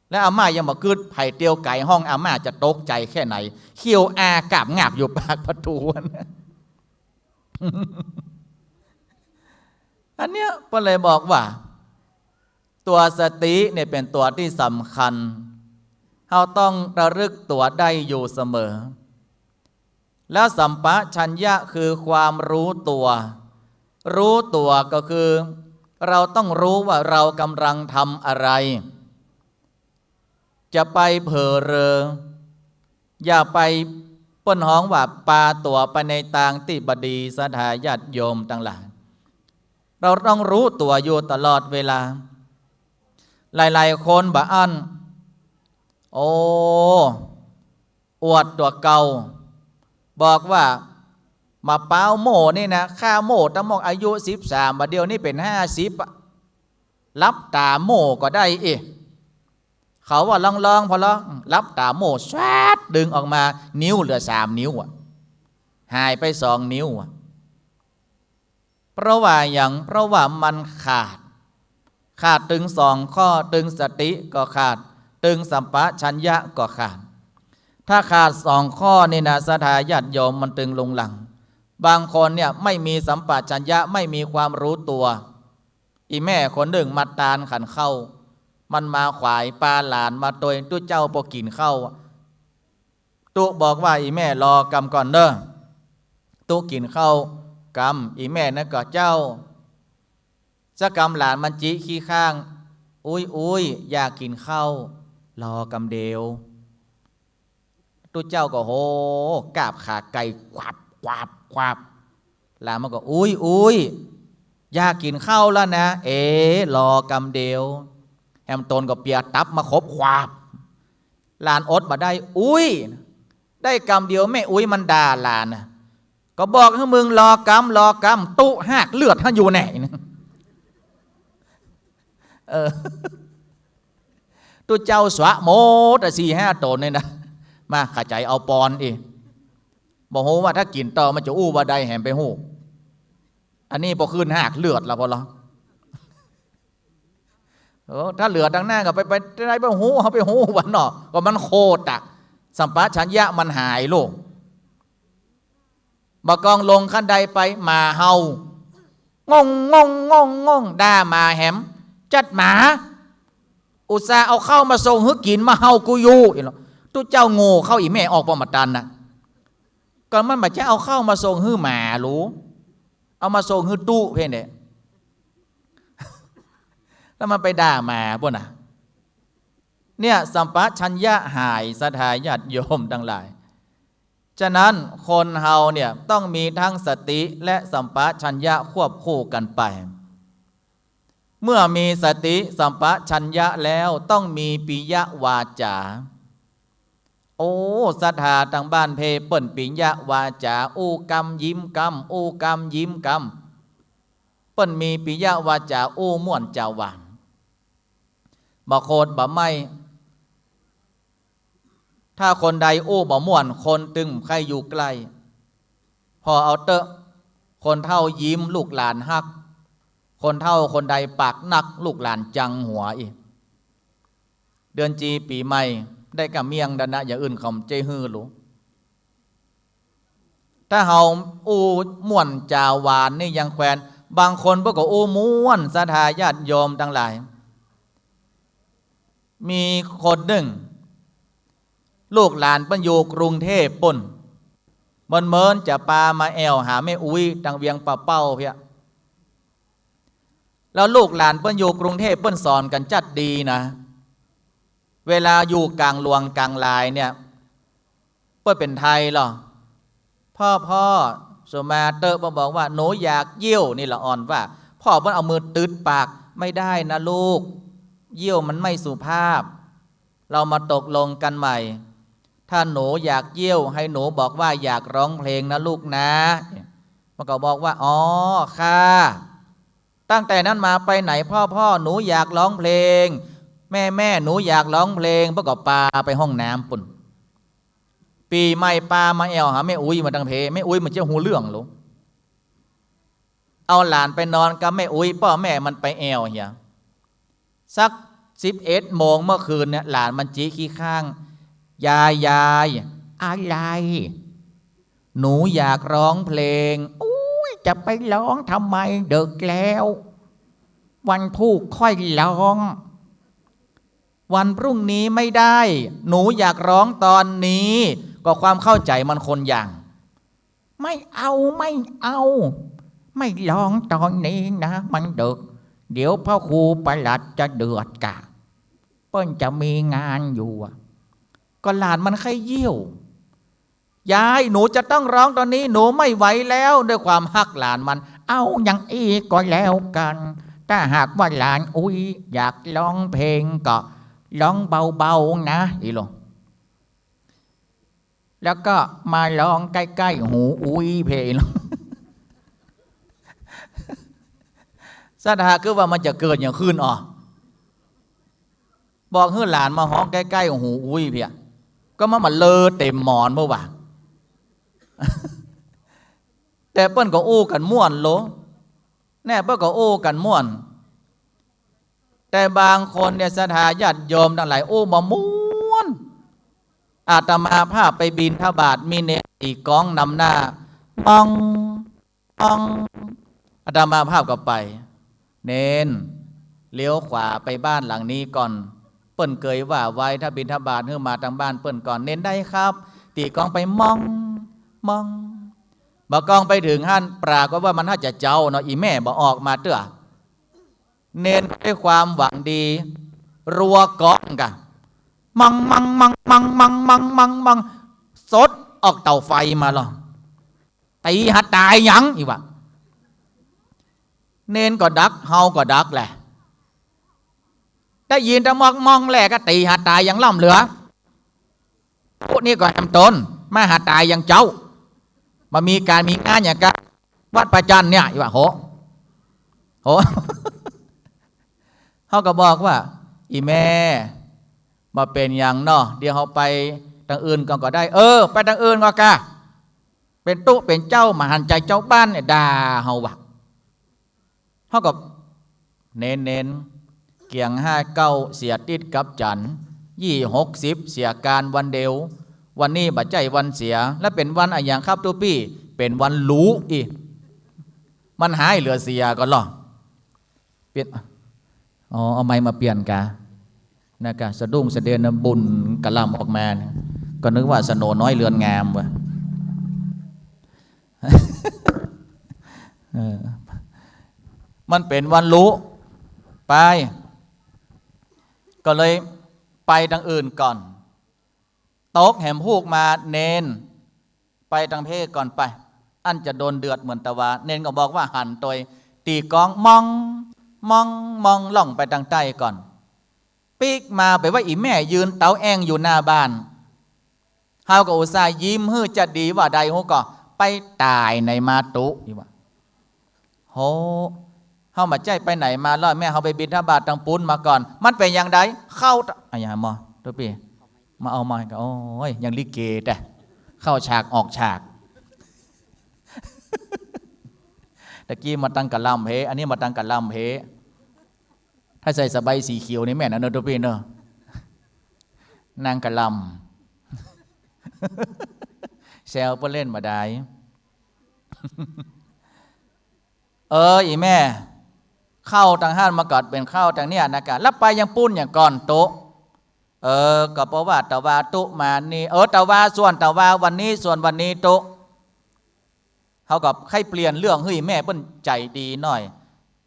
แล้วอาม่ายังบ่กึ๊ด ใผเตียวก๋ายห้องอาม่าจะตกใจ๋แค่ไหน เขี้ยวอากาบงาบอยู่ปากประตู๋ อันเนี้ยเปิ้นเลยบอกว่า ตั๋วสติเนี่ยเป๋นตั๋วตี้สำคัญ เฮาต้องระลึกตั๋วได้อยู่เสมอ แล้วสัมปชัญญะคือความรู้ตั๋ว รู้ตั๋วก็คือ เราต้องรู้ว่าเรากำลังทำอะไร จะไปเผลอเรอ อย่าไป เปิ้นฮ้องว่าปาตั๋วไปในตางตี้บ่ดี ศรัทธาญาติโยมตังหลาย เราต้องรู้ตั๋วอยู่ตลอดเวลา หลายๆ คนบ่อั้น โอ้ อวดตั๋วเก่า บอกว่า มะป๊าวโม่นี่นะ ข้าโม่ตั้งมอกอายุสิบสาม บ่าเดี่ยวนี้เป๋นห้าสิบอะ หลับต๋าโม่ก็ได้เอะ เขาว่าลองๆ ผ่อลอ หลับต๋าโม่ แซ็ด ดึงออกมา นิ้วเหลือสามนิ้วอะ หายไปสองนิ้วอะ เพราะว่าหยัง เพราะว่ามันขาด ขาดตึงสองข้อ ตึงสติก็ขาด ตึงสัมปชัญญะก็ขาด ถ้าขาดสองข้อนี่นะ ศรัทธาญาติโยม มันตึงลุงลัง บางคนเนี่ยไม่มีสัมปชัญญะ ไม่มีความรู้ตั๋ว อี่แม่คนนึ่งมาตานขันข้าว มันมาขวาย ปาหลานมาตวย ตุ๊เจ้าปอกิ๋นข้าว ตุ๊บอกว่า อี่แม่รอกำก่อนเน่อ ตุ๊กิ๋นข้าวกำ อี่แม่นั้นก็เจ้า สักกำหลานมันจิขี้ข้าง อุ๊ย อุ๊ย อยากกิ๋นข้าว รอกำเดียว ตุ๊เจ้าก็โห กราบขาไก่ ควับ ควับ ควับ หลานมันก็ อุ๊ย อุ๊ย อยากกิ๋นข้าวแล้วนะ เอ๋ รอกำเดียว แหมตนก็เปียตับมาคบ ควับ หลานอดบ่ได้ อุ๊ย ได้กำเดียว แม่อุ๊ยมันด่าหลานนะ ก็บอกหื้อมึงรอกำ รอกำ ตุ๊ฮากเลือดหั้นอยู่แน่ เออ ตุ๊เจ้าสวะหมดอะ สี่ห้าต๋นนี่นะ มา ข้าใจ๋เอาปอนอีก บ่ฮู้ว่าถ้ากิ๋นต่อมันจะอู้บ่าใดแหมไปฮู้ อันนี้ปอขึ้นฮากเลือดแล้วผ่อลอ เออ ถ้าเหลือตังหน้าก็ไป ไป ไป ไปฮู้ เฮาไปฮู้บ่าเนาะ ก็มันโคตรอะ สัมปชัญญะมันหายโลก บ่ากองลงขั้นใดไป หมาเห่า ง่อง ง่อง ง่อง ง่อง ด่าหมาแหม จั๊ดหมา อุตส่าห์เอาข้าวมาส่งหื้อกิ๋น มาเห่ากูอยู่ ตุ๊เจ้าโง่ ข้าวอี่แม่ออกปอมาตันนะ ก็มันบ่ใจ้เอาข้าวมาส่งหื้อหมาหรู เอามาส่งหื้อตุ๊เพ่นแหละ แล้วมันไปด่าหมาปู้นนะ เนี่ย สัมปชัญญะหาย ศรัทธาญาติโยมตังหลาย ฉะนั้นคนเฮาเนี่ยต้องมีทั้งสติและสัมปชัญญะควบคู่กั๋นไป เมื่อมีสติสัมปชัญญะแล้วต้องมีปิยวาจา โอ้ ศรัทธาตังบ้านเพ เปิ้นปิยวาจา อู้กำยิ้มกำ อู้กำยิ้มกำ เปิ้นมีปิยวาจา อู้ม่วนจาหวาน บ่โขดบ่ไหม้ ถ้าคนใดอู้บ่ม่วน คนตึงใค่อยู่ใกล้ ผ่อเอาเต๊อะ คนเฒ่ายิ้มลูกหลานฮัก คนเฒ่าคนใดปากนักลูกหลานจังหัวอี้ เดือนจี๋ปี๋ใหม่ได้ก้าเมี่ยงดานะ อย่างอื่นเขาบ่ใจ้หื้อหรู ถ้าเฮาอู้ม่วนจาหวานนี่ยังแควน บางคนเปิ้นก็อู้ม่วน ศรัทธาญาติโยมตังหลาย มีคนนึ่ง ลูกหลานเปิ้นอยู่กรุงเทพฯปู้น เมินๆ จะปามาแอ่วหาแม่อุ๊ยตังเวียงป่าเป้าเพี้ย แล้วลูกหลานเปิ้นอยู่กรุงเทพฯ เปิ้นสอนกั๋นจั๊ดดีนะ เวลาอยู่ก๋างหลวงก๋างหลายเนี่ย เปิ้นเป๋นไทยลอ "พ่อ พ่อ" สุมาเต๊อะ เปิ้นบอกว่า "หนูอยากเยี่ยว" นี่ละอ่อนว่า พ่อเปิ้นเอามือตึดปาก "ไม่ได้นะลูก เยี่ยวมันไม่สุภาพ เรามาตกลงกันใหม่ ถ้าหนูอยากเยี่ยว ให้หนูบอกว่าอยากร้องเพลงนะลูกนะ" มันก็บอกว่า "อ๋อ ค่ะ" ตั้งแต่นั้นมาไปไหน "พ่อ พ่อ หนูอยากร้องเพลง แม่ แม่ หนูอยากร้องเพลง" เปิ้นก็ปาไปห้องน้ำปู๊น ปี๋ใหม่ปามาแอ่วหาแม่อุ๊ยมาตังเพ แม่อุ๊ยมันจะฮู้เรื่องลอ เอาหลานไปนอนกับแม่อุ๊ย ป้อแม่มันไปแอ่วเหีย สักสิบเอ็ดโมงเมื่อคืนเนี่ย หลานมันจี๊ขี้ข้าง "ยาย ยาย" "อะไร" "หนูอยากร้องเพลง" "อุ๊ย จะไปร้องทำไม ดึกแล้ว วันพูกค่อยร้อง" "วันพรุ่งนี้ไม่ได้ หนูอยากร้องตอนนี้" ก็ความเข้าใจ๋มันคนอย่าง "ไม่เอา ไม่เอา ไม่ร้องตอนนี้นะ มันดึก เดี๋ยวพระครูประหลัดจะเดือดก่า เปิ้นจะมีงานอยู่อะ" ก็หลานมันใค่เยี่ยว "ยาย หนูจะต้องร้องตอนนี้ หนูไม่ไหวแล้ว" ด้วยความฮักหลานมัน "เอาอย่างอี้ก็แล้วกัน ถ้าหากว่าหลานอุ๊ยอยากร้องเพลงก็ร้องเบาๆ นะ" อีหลง แล้วก็มาร้องใก้ๆ หูอุ๊ยเพ่ ศรัทธาคือว่ามันจะเกิดอย่างอื่นอ่อ บอกหื้อหลานมาฮ้องใก้ๆ หูอุ๊ยเพีย ก็มันมาเลอเต็มหมอนเมื่อวาน แต่เปิ้นก็อู้กั๋นม่วนโล แน่เปิ้นก็อู้กั๋นม่วน แต่บางคนเนี่ย ศรัทธาญาติโยมตังหลาย อู้บ่ม่วน อาตมาภาพไปบิณฑบาต มีเณรสี่ก๊องนำหน้า มอง มอง อาตมาภาพก็ไป "เณร เลี้ยวขวาไปบ้านหลังนี้ก่อน เปิ้นเกยว่าไว้ ถ้าบิณฑบาตหื้อมาตางบ้านเปิ้นก่อน" "เณร ได้ครับ" สี่ก๊องไป มอง มอง บ่าก๊องไปเถิงหั้น ปรากฏว่ามันหาจะเจ๊าเนาะ อี่แม่บ่ออกมาเตื้อ เณรด้วยความหวังดี รัวก๊องก่ะ มัง มัง มัง มัง สดออกเต๋าไฟมาลอ "ตี๋หาต๋ายยัง" อี่วะ เณรก็ดัก เฮาก็ดักแหละ ได้ยินตางมอกมองแหละ ก็ตี๋หาต๋ายยังล้ำเหลือ พวกนี้ก็แหมตน มาหาต๋ายยังเจ๊า บ่มีก๋านมีงานอย่างกะ วัดพระจันทร์เนี่ย อี่วะ โห โห เฮาก็บอกว่า อี่แม่ บ่เป๋นหยังเนาะ เดี๋ยวเฮาไปตางอื่นก่อนก็ได้ เออ ไปตางอื่นก่อนกะ เป๋นตุ๊เป๋นเจ๊า บ่หันใจ๋เจ้าบ้านเนี่ย ด่าเฮาว่ะ เฮาก็ เณร เณร เกียงห้าเก้าเสียติ๊ดกับจั๋น ยี่หกสิบเสียก๋านวันเดียว วันนี้บ่ใจ้วันเสีย แล้วเป๋นวันอะหยังครับตุ๊ปี้ เป๋นวันหลูอี้ มันหายเหลือเสียก่อนลอ เปลี่ยน อ๋อ เอาไมค์มาเปลี่ยนกะ นะกะ สะดุ้งสะเดือนนะ บุ่นกะหล่ำออกมาเนี่ย ก็นึกว่าสโหนน้อยเรือนงามวะ เออ มันเป๋นวันหลู ไป ก็เลยไปตางอื่นก่อน ตกแหมพูกมา เณร ไปตางเพก่อนไป อั้นจะโดนเดือดเหมือนตะวา เณรก็บอกว่าหันตวย สี่ก๊อง มอง มอง มองล่องไปตางใต้ก่อน ปิ๊กมาเป๋นว่าอี่แม่ยืนเต๋าแอ่งอยู่หน้าบ้าน เฮาก็อุตส่าห์ยิ้มหื้อจะดีว่าใดฮู้ก่อ ไปต๋ายไหนมาตุ๊ อี่วะ โห เฮาบ่ใจ้ไปไหนมาลอ แม่เฮาไปบิณฑบาตตางปู๊นมาก่อน มันเป๋นอย่างใด เข้า อะหยังหมอ ตุ๊ปี้ มาเอาไมค์ก่อ โอ้ย ยังลิเกแต่ เข้าฉากออกฉาก ตะกี้มาตังกะหล่ำเพ อันนี้มาตังกะหล่ำเพ ถ้าใส่สบายสีเขียวนี่แม่นนะเนอะตุ๊ปี้เนอะ นางกะหล่ำ แซวเปิ้นเล่นบ่ดาย เออ อี่แม่ เข้าตางหั้นมาก่อน เป๋นเข้าตางเนี่ยนะกะ แล้วไปยังปู๊นอย่างก่อนตุ๊ เออ ก็เพราะว่าตะวาตุ๊มานี่ เออ ตะวาส่วนตะวาวันนี้ ส่วนวันนี้ตุ๊ เฮาก็ใค่เปลี่ยนเรื่องหื้ออี่แม่เปิ้นใจ๋ดีหน่อย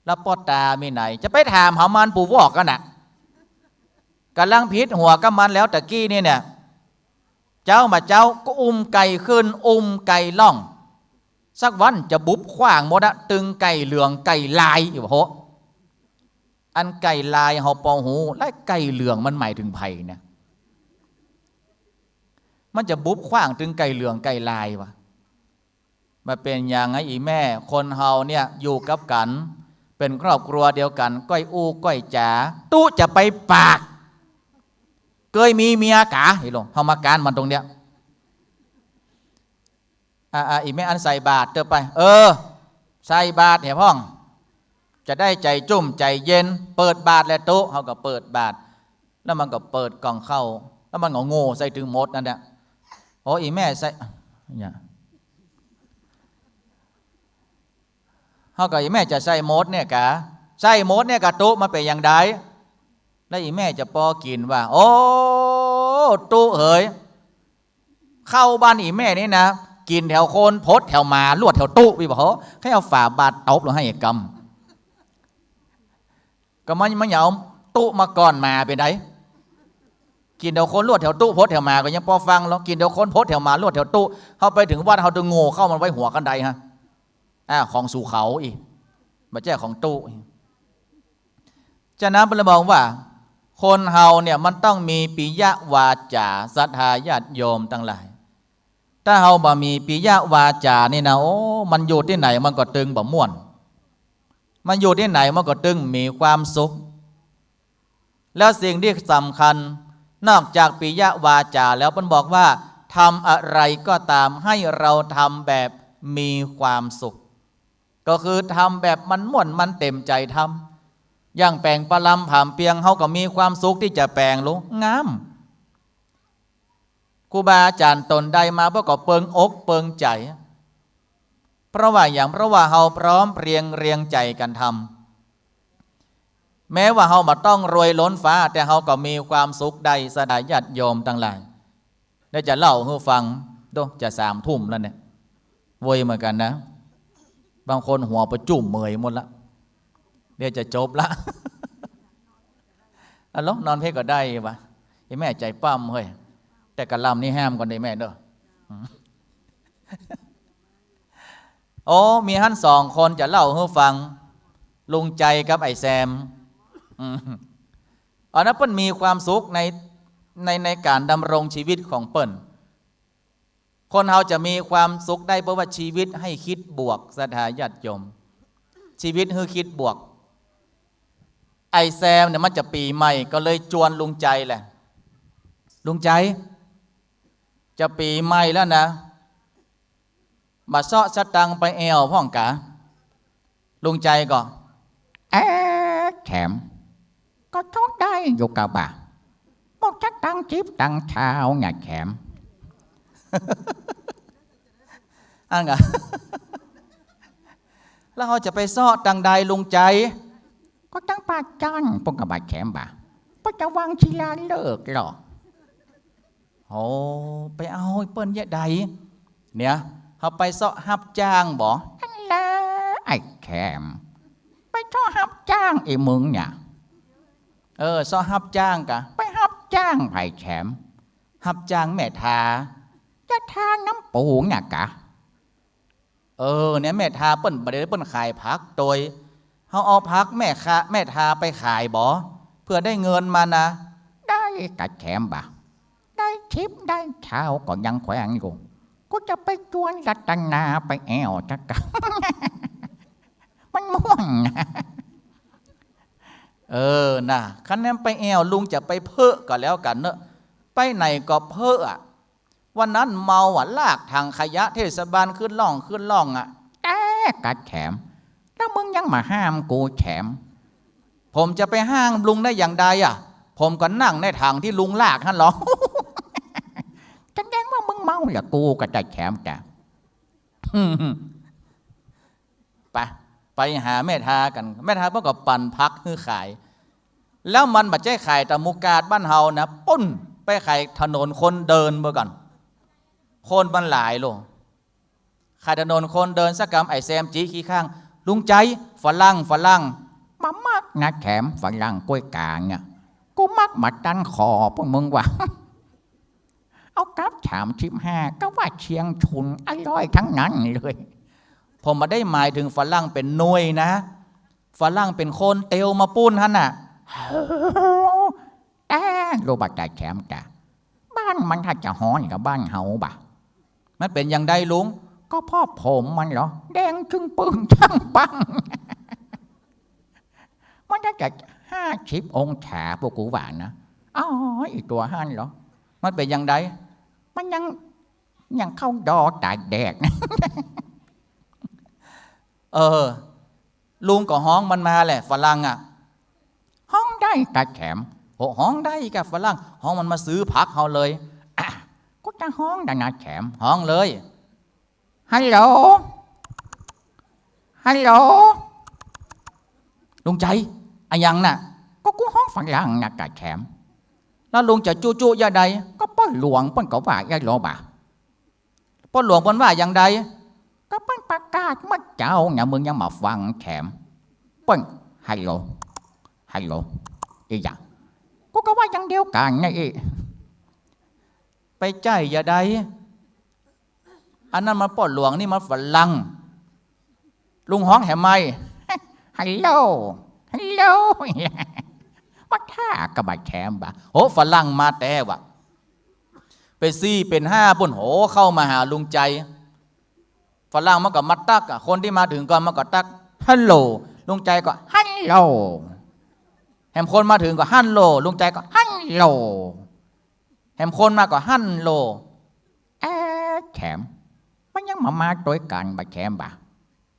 แล้วป้อต๋ามีไหน จะไปถามหามันปูวอกกั๋นน่ะ ก่ำลังผิดหัวกับมันแล้วตะกี้นี่เนี่ย เจ๊าบ่าเจ๊าก็อุ้มไก่ขึ้น อุ้มไก่ล่อง สักวันจะบุบขว้างหมดอะ ตึงไก่เหลืองไก่ลายอยู่โห อันไก่ลายเฮาปอฮู้ และไก่เหลืองมันหมายเถิงใผเนี่ย มันจะบุบขว้างตึงไก่เหลืองไก่ลายวะ มันเป๋นอย่างไงอีแม่ คนเฮาเนี่ยอยู่กับกั๋น เป๋นครอบครัวเดียวกั๋น ก้อยอู้ก้อยจ๋า ตุ๊จะไปปาก เกยมีเมียกา อีหลง เฮามาก๊านมันตรงเนี้ย อ่า อ่า อีแม่อันใส่บาตรเต๊อะไป เออ ใส่บาตรเหียพ่อง จะได้ใจ๋จุ่มใจ๋เย็น เปิดบาตรแลตุ๊ เฮาก็เปิดบาตร แล้วมันก็เปิดก่องข้าว แล้วมันก็โง่ใส่ตึงหมดนั่นแหละ โอ้ อีแม่ใส่ เนี่ย เฮาก็ อีแม่จะใส่หมดเนี่ยกา ใส่หมดเนี่ยกาตุ๊ มันเป๋นอย่างใด แล้วอีแม่จะปอกิ๋นว่า โอ้ ตุ๊เหย ข้าวบ้านอีแม่นี่นะ กิ๋นแถวคน พดแถวหมา ลวดแถวตุ๊ ปี้บ่าโห ใค่เอาฝาบาตรตบลงหื้อไอ้กำ ก็มัน มันหยาวตุ๊มาก่อนหมาเป๋นใด กิ๋นแถวคน ลวดแถวตุ๊ พดแถวหมาก็ยังปอฟังลอ กิ๋นแถวคน พดแถวหมา ลวดแถวตุ๊ เฮาไปเถิงวัด เฮาตึงโง่เข้ามันไว้หัวคันไดฮะ อ่า ของสูเขาอี้ บ่ใจ้ของตุ๊อี้ ฉะนั้นเปิ้นเลยบอกว่า คนเฮาเนี่ยมันต้องมีปิยวาจ๋า ศรัทธาญาติโยมตังหลาย ถ้าเฮาบ่มีปิยวาจ๋านี่นะ โอ้ มันอยู่ตี้ไหนมันก็ตึงบ่ม่วน มันอยู่ตี้ไหนมันก็ตึงมีความสุข แล้วสิ่งตี้สำคัญ นอกจากปิยวาจ๋าแล้ว เปิ้นบอกว่า ทำอะไรก็ตามให้เราทำแบบมีความสุข ก็คือทำแบบมันม่วนมันเต๋มใจ๋ทำ อย่างแป๋งปาลำผามเปียง เฮาก็มีความสุขตี้จะแป๋ง ลูกงาม ครูบาอาจ๋ารย์ต๋นใดมา เปิ้นก็เปิงอกเปิงใจ๋ เพราะว่าหยัง เพราะว่าเฮาพร้อมเพรียงเรียงใจ๋กั๋นทำ แม้ว่าเฮาบ่ต้องรวยล้นฟ้า แต่เฮาก็มีความสุขได้ ศรัทธาญาติโยมตังหลาย เดี๋ยวจะเล่าหื้อฟัง โด จะสามทุ่มแล้วเนี่ย เว่ยเหมือนกั๋นนะ บางคนหัวปะจุ่มเมยหมดละ เดี๋ยวจะจบละ อะลองนอนเพ่ก็ได้วะ ไอ้แม่ใจ๋ป้ำเฮ้ย แต่กะลำนี้ห้ามก่อนเด้อแม่เด้อ โอ้ มีหั้นสองคนจะเล่าหื้อฟัง ลุงใจ๋กับไอ้แซม อืม อันนั้นเปิ้นมีความสุขใน ใน ในก๋านดำรงชีวิตของเปิ้น คนเฮาจะมีความสุขได้ เพราะว่าชีวิตหื้อคิดบวก ศรัทธาญาติโยม ชีวิตหื้อคิดบวก ไอ้แซมเนี่ยมันจะปี๋ใหม่ ก็เลยจวนลุงใจ๋แหละ ลุงใจ๋ จะปี๋ใหม่แล้วนะ บ่าเซาะสตังค์ไปแอ่วพ่องกา ลุงใจ๋ก็ เอ๊ะ แขม ก็เซาะได้อยู่กาบ่า หมดสตังค์จิบตังค์เช้าเนี่ยแขม อั้นกา แล้วเฮาจะไปเซาะตังใดลุงใจ๋ ก็ตังป้าจั้น เปิ้นก็บ่าแขมบ่า เปิ้นจะวางศิลาฤกษ์ลอ โอ้ ไปเอาเปิ้นเยียะใด เนี่ย เฮาไปเซาะฮับจ้างบ่ อั้นแหละ ไอ้แขม ไปเซาะฮับจ้างไอ้มึงเนี่ย เออ เซาะฮับจ้างกา ไปฮับจ้างใผแขม ฮับจ้างแม่ทา จะทาน้ำปูเนี่ยกา เออ เนี่ยแม่ทาเปิ้นบ่ได้ เปิ้นขายผักตวย เฮาเอาผักแม่ค้า แม่ทาไปขายบ่ เผื่อได้เงินมานะ ได้กาแขมบ่า ได้จิบได้เช้าก็ยังแขวงอยู่ กูจะไปจวนรัตนาไปแอ่วจักกะ มันม่วนนะ เออ นะ คันแม่นไปแอ่ว ลุงจะไปเพ้อก็แล้วกั๋นเนาะ ไปไหนก็เพ้ออะ วันนั้นเมาอะ ลากถังขยะเทศบาลขึ้นล่อง ขึ้นล่องอะ แต่กาแขม แล้วมึงยังบ่าห้ามกูแขม ผมจะไปห้ามลุงได้อย่างใดอะ ผมก็นั่งในถังตี้ลุงลากหั้นลอ แสดงว่ามึงเมาแหละ กูก็จะแขมจ้ะ ไป ไปหาแม่ทากั๋น แม่ทาเปิ้นก็ปั่นผักหื้อขาย แล้วมันบ่ใจ้ขายต๋ามหมู่กาดบ้านเฮานะ ปุ้น ไปขายถนนคนเดินเบ้อก่อน คนมันหลายโล ขายถนนคนเดินสักกำ ไอ้แซมจี๊ขี้ข้าง ลุงใจ๋ ฝรั่ง ฝรั่ง บ่ามักนะแถม ฝรั่งก้วยก๋าเนี่ย กูมักบ่าตันขอพวกมึงว่ะ เอากลับสามสิบห้า ก็ว่าเชียงชุน อร่อยทั้งนั้นเลย ผมบ่ได้หมายเถิงฝรั่งเป๋นหน่วยนะ ฝรั่งเป๋นคนเตียวมาปู้นหั้นน่ะ แต่รู้บ่าต๋าแถมจ๋า บ้านมันถ้าจะฮ้อนกับบ้านเฮาบ่า มันเป๋นอย่างใดลุง ก็เพราะผมมันเหรอ แดงจึ้งปึ้งจั้งปั้ง มันถ้าจะห้าสิบองศาพวกกูว่านะ อ๋อ อีตั๋วหั้นเหรอ มันเป๋นอย่างใด มันยัง ยังเข้าดอตากแดด เออ ลุงก็ฮ้องมันมาแหละ ฝรั่งอะ ฮ้องได้กะแถม โห ฮ้องได้กะฝรั่ง ฮ้องมันมาซื้อผักเฮาเลย อ่ะ กูจะฮ้องได้นะแถม ฮ้องเลย ฮัลโหล ฮัลโหล ลุงใจ๋ อะหยังน่ะ ก็กูฮ้องฝรั่งนะกะแถม แล้วลุงจะจุ๊จุ๊ยะใด ก็ป้อหลวงเปิ้นก็ว่าเอี้ยลอบ่า ป้อหลวงเปิ้นว่าอย่างใด ก็เปิ้นประกาศเมื่อเจ๊าเนี่ย มึงยังบ่าฟังแถม เปิ้น ฮัลโหล ฮัลโหล อีหยัง กูก็ว่าอย่างเดียวกั๋นนะอิ ไปใจ้ยะใด อันนั้นมันป้อหลวง นี่มันฝรั่ง ลุงฮ้องแหมใหม่ ฮัลโหล ฮัลโหล มาถ้าก็บ่าแถมบ่า โห ฝรั่งมาแต๊ว่ะ เป๋นสี่เป๋นห้าปู้น โห เข้ามาหาลุงใจ๋ ฝรั่งมันก็มาตั๊กอะ คนตี้มาเถิงก่อนมันก็ตั๊ก ฮัลโหล ลุงใจ๋ก็ ฮัลโหล แหมคนมาเถิงก็ ฮัลโหล ลุงใจ๋ก็ ฮัลโหล แหมคนมาก็ ฮัลโหล เอ๊ะ แถม มันยังบ่ามาตวยกั๋นบ่าแถมบ่า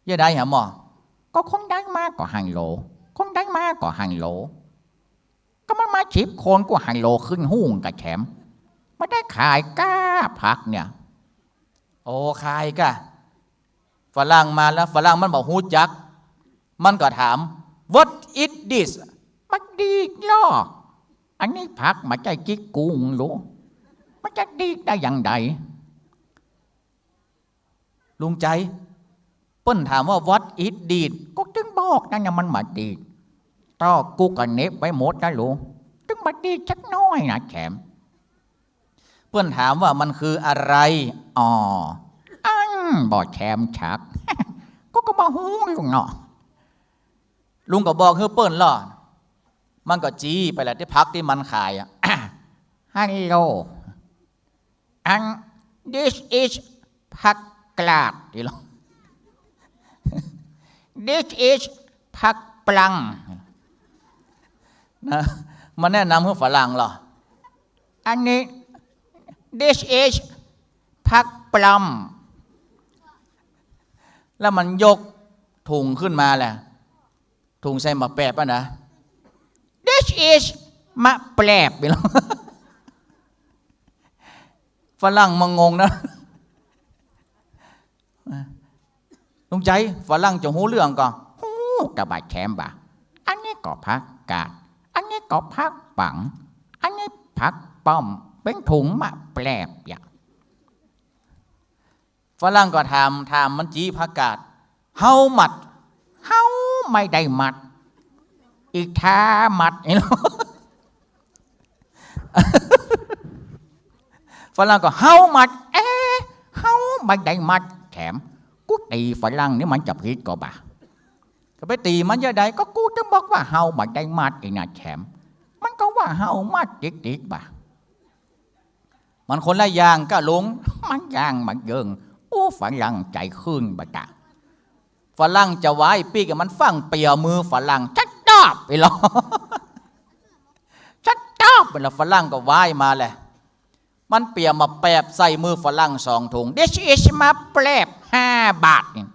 ยะใดหาหมอ ก็คนใดมาก็ฮัลโหล คนใดมาก็ฮัลโหล ก็มันมาสิบคน กูฮัลโหลขึ้นฮู้กะแถม บ่ได้ขายก้าผักเนี่ย โอ้ ขายก้า ฝรั่งมาแล้ว ฝรั่งมันบ่ฮู้จัก มันก็ถาม What is this บักดีดลอ อันนี้ผักบ่ใจ้จิ๊กกุงหรู มันจะดีดได้อย่างใด ลุงใจ๋ เปิ้นถามว่า What is this ก็จึงบอกนั่นนะ มันบ่ดีด ตอกูก็เหน็บไว้หมดนะหรู จึงบ่ดีดสักหน้อยนะแถม เปิ้นถามว่ามันคืออะไร อ๋อ อันบ่แถมสัก กูก็บ่ฮู้ลุงเนาะ ลุงก็บอกหื้อเปิ้นลอ มันก็จี๊ไปแหละตี้ผักตี้มันขายอะ ฮัลโหล อัน this is ผักกลาด อีหลอ this is ผักปลัง นะ มาแนะนำหื้อฝรั่งลอ อันนี้ this is ผักปลอม แล้วมันยกถุงขึ้นมาแหละ ถุงใส่หมากแปบอะนะ this is หมากแปบ อีหลอ ฝรั่งมางงนะ ลุงใจ๋ ฝรั่งจะฮู้เรื่องก่อ ฮู้กะบ่าแถมบ่า อันนี้ก็ผักกาด อันนี้ก็ผักปัง อันนี้ผักป้อม เป๋นถุงหมากแปบอย่าง ฝรั่งก็ถาม ถามมันจี๊ผักกาด How much เฮาไม่ได้มัด อีท่ามัด อีหลอ ฝรั่งก็ How much เอ๊ะ เฮาไม่ได้มัด แถม กูตี๋ฝรั่งนี่มันจะผิดก่อบ่า ก็ไปตี๋มันยะใด ก็กูจะบอกว่าเฮาบ่ได้มัดอีกนะแถม มันก็ว่าเฮามัดติ๊กๆ บ่า มันคนละอย่างก้าลุง มันอย่างมันเยิง อู้ ฝรั่งใจ๋ขึ้นบ่าต๋า ฝรั่งจะว้ายปิ๊กอะ มันฟั่งเปียะมือฝรั่ง ชัดดอบ อีหลอ ชัดดอบ อีหลอ ฝรั่งก็ว้ายมาแหละ มันเปียะหมากแปบใส่มือฝรั่งสองถุง this is หมากแปบ ห้าบาทนี่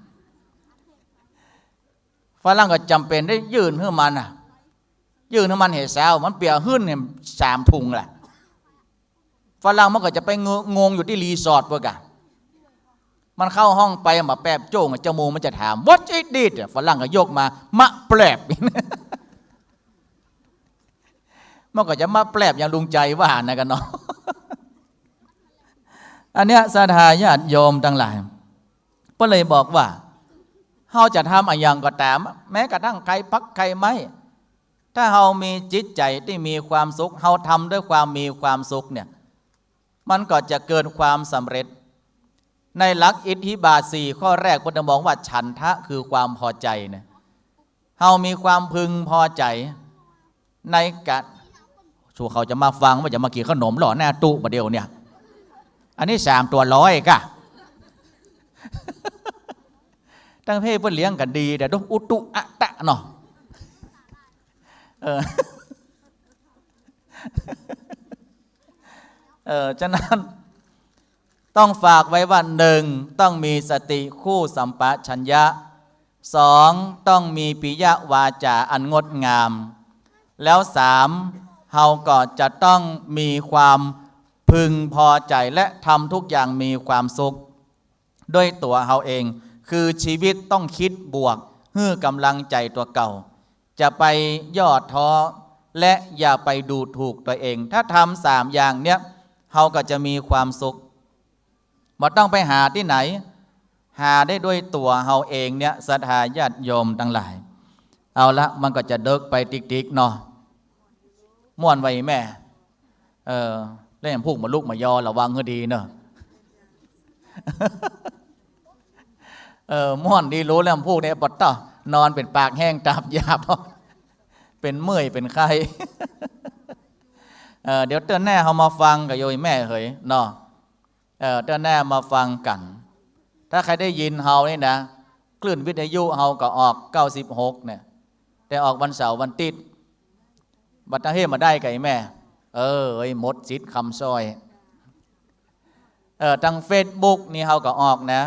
ฝรั่งก็จ๋ำเป๋นได้ยื่นหื้อมันน่ะ ยื่นหื้อมันเหียเซ้า มันเปียะหื้นเนี่ยสามถุงแหละ ฝรั่งมันก็จะไปงง งงอยู่ตี้รีสอร์ทเปิ้นก่ะ มันเข้าห้องไปหมากแปบโจ้งอะ จมูกมันจะถาม What is this อะ ฝรั่งก็ยกมา หมากแปบ มันก็จะหมากแปบอย่างลุงใจ๋ว่านะกั๋นเนาะ อันเนี้ยศรัทธาญาติโยมตังหลาย ก็เลยบอกว่า เฮาจะทำอะหยังก็ต๋าม แม้กระทั่งใค่ผักใค่ไม้ ถ้าเฮามีจิตใจ๋ตี้มีความสุข เฮาทำด้วยความมีความสุขเนี่ย มันก็จะเกิดความสำเร็จ ในหลักอิทธิบาทสี่ข้อแรก เปิ้นบอกว่าฉันทะคือความพอใจ๋นะ เฮามีความพึงพอใจ๋ในกะ สู่เขาจะมาฟังว่าจะมากิ๋นขนมหล่อหน้าตุ๊บ่าเดี่ยวเนี่ย อันนี้สามตัวร้อยก่ะ ตังประเทศเปิ้นเลี้ยงกั๋นดี แต่ต้องอุตุอะตะเนาะ เออ เออ ฉะนั้น ต้องฝากไว้ว่า หนึ่ง ต้องมีสติคู่สัมปชัญญะ สอง ต้องมีปิยวาจาอันงดงาม แล้ว สาม เฮาก็จะต้องมีความพึงพอใจ๋และทำทุกอย่างมีความสุข ด้วยตั๋วเฮาเอง คือชีวิตต้องกึ๊ดบวก หื้อกำลังใจ๋ตั๋วเก่า จะไปย่อท้อ และอย่าไปดูถูกตั๋วเอง ถ้าทำสามอย่างเนี้ย เฮาก็จะมีความสุข บ่ต้องไปหาตี้ไหน หาได้ด้วยตั๋วเฮาเองเนี่ย ศรัทธาญาติโยมตังหลาย เอาละ มันก็จะเดิ็กไปติ๊กๆ เนาะ ม่วนไว้แม่ เออ แล้วแหมพูกมาลุกมายอ ระวังหื้อดีเนาะ เออ ม่วนดีหรูแล้วแหมพูกเนี่ย ปะต๊ะ นอนเป๋นปากแห้งตาบหยาบ เป๋นเมื่อยเป๋นไข้ เออ เดี๋ยวเตื้อหน้าเฮามาฟังก่อโยมแม่เหยเนาะ เออ เตื้อหน้ามาฟังกั๋น ถ้าใค่ได้ยินเฮานี่นะ คลื่นวิทยุเฮาก็ออกเก้าสิบหกเนี่ย แต่ออกวันเสาร์วันติ๊ด บ่าตังเฮมาได้ก่อแม่ เออ เอ้ย หมดสิทธิ์คำสร้อย เออ ตังเฟซบุ๊กนี่เฮาก็ออกนะ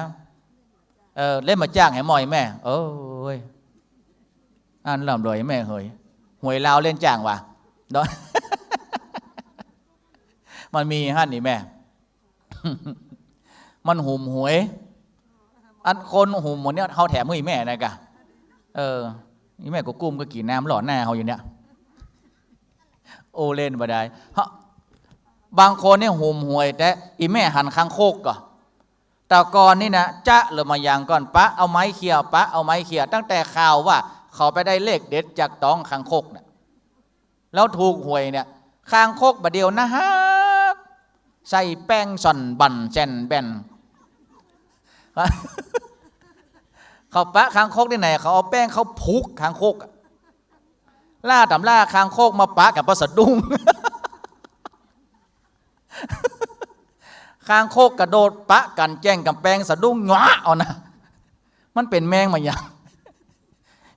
เออ เล่นมาจ้างแหมหม้อยแม่ เอ้ย อันล่ำรวยแม่เหย หวยลาวเล่นจ้างวะ เนาะ มันมีหั้นนี่แม่ มันหุมหวย อันคนหุมหวยเนี่ย เฮาแถมหื้ออีแม่นะก่ะ เออ อีแม่ก็กุ้มก็กิ๋นน้ำหล่อหน้าเฮาอยู่เนี่ย โอ้ เล่นบ่ได้ เฮา บางคนเนี่ยหุมหวย แต่อีแม่หันคางคกก่อ แต่ก่อนนี่นะ จะเหลือมาอย่างก่อน ปะเอาไม้เขี่ย ปะเอาไม้เขี่ย ตั้งแต่ข่าวว่าเขาไปได้เลขเด็ดจากต๊องคางคกเนี่ย แล้วถูกหวยเนี่ย คางคกบ่าเดี่ยวนะฮัก ใส่แป้งส่อนบั่นแจ่นแบ่น เขาปะคางคกตี้ไหน เขาเอาแป้งเข้าผุกคางคกอะ ล่าต๋ำล่าคางคกมาปะกั๋นปะสะดุ้ง คางคกกระโดดปะกั๋นแจ้งก๋ำแปงสะดุ้งหยวะเอานะ มันเป๋นแมงมาอย่าง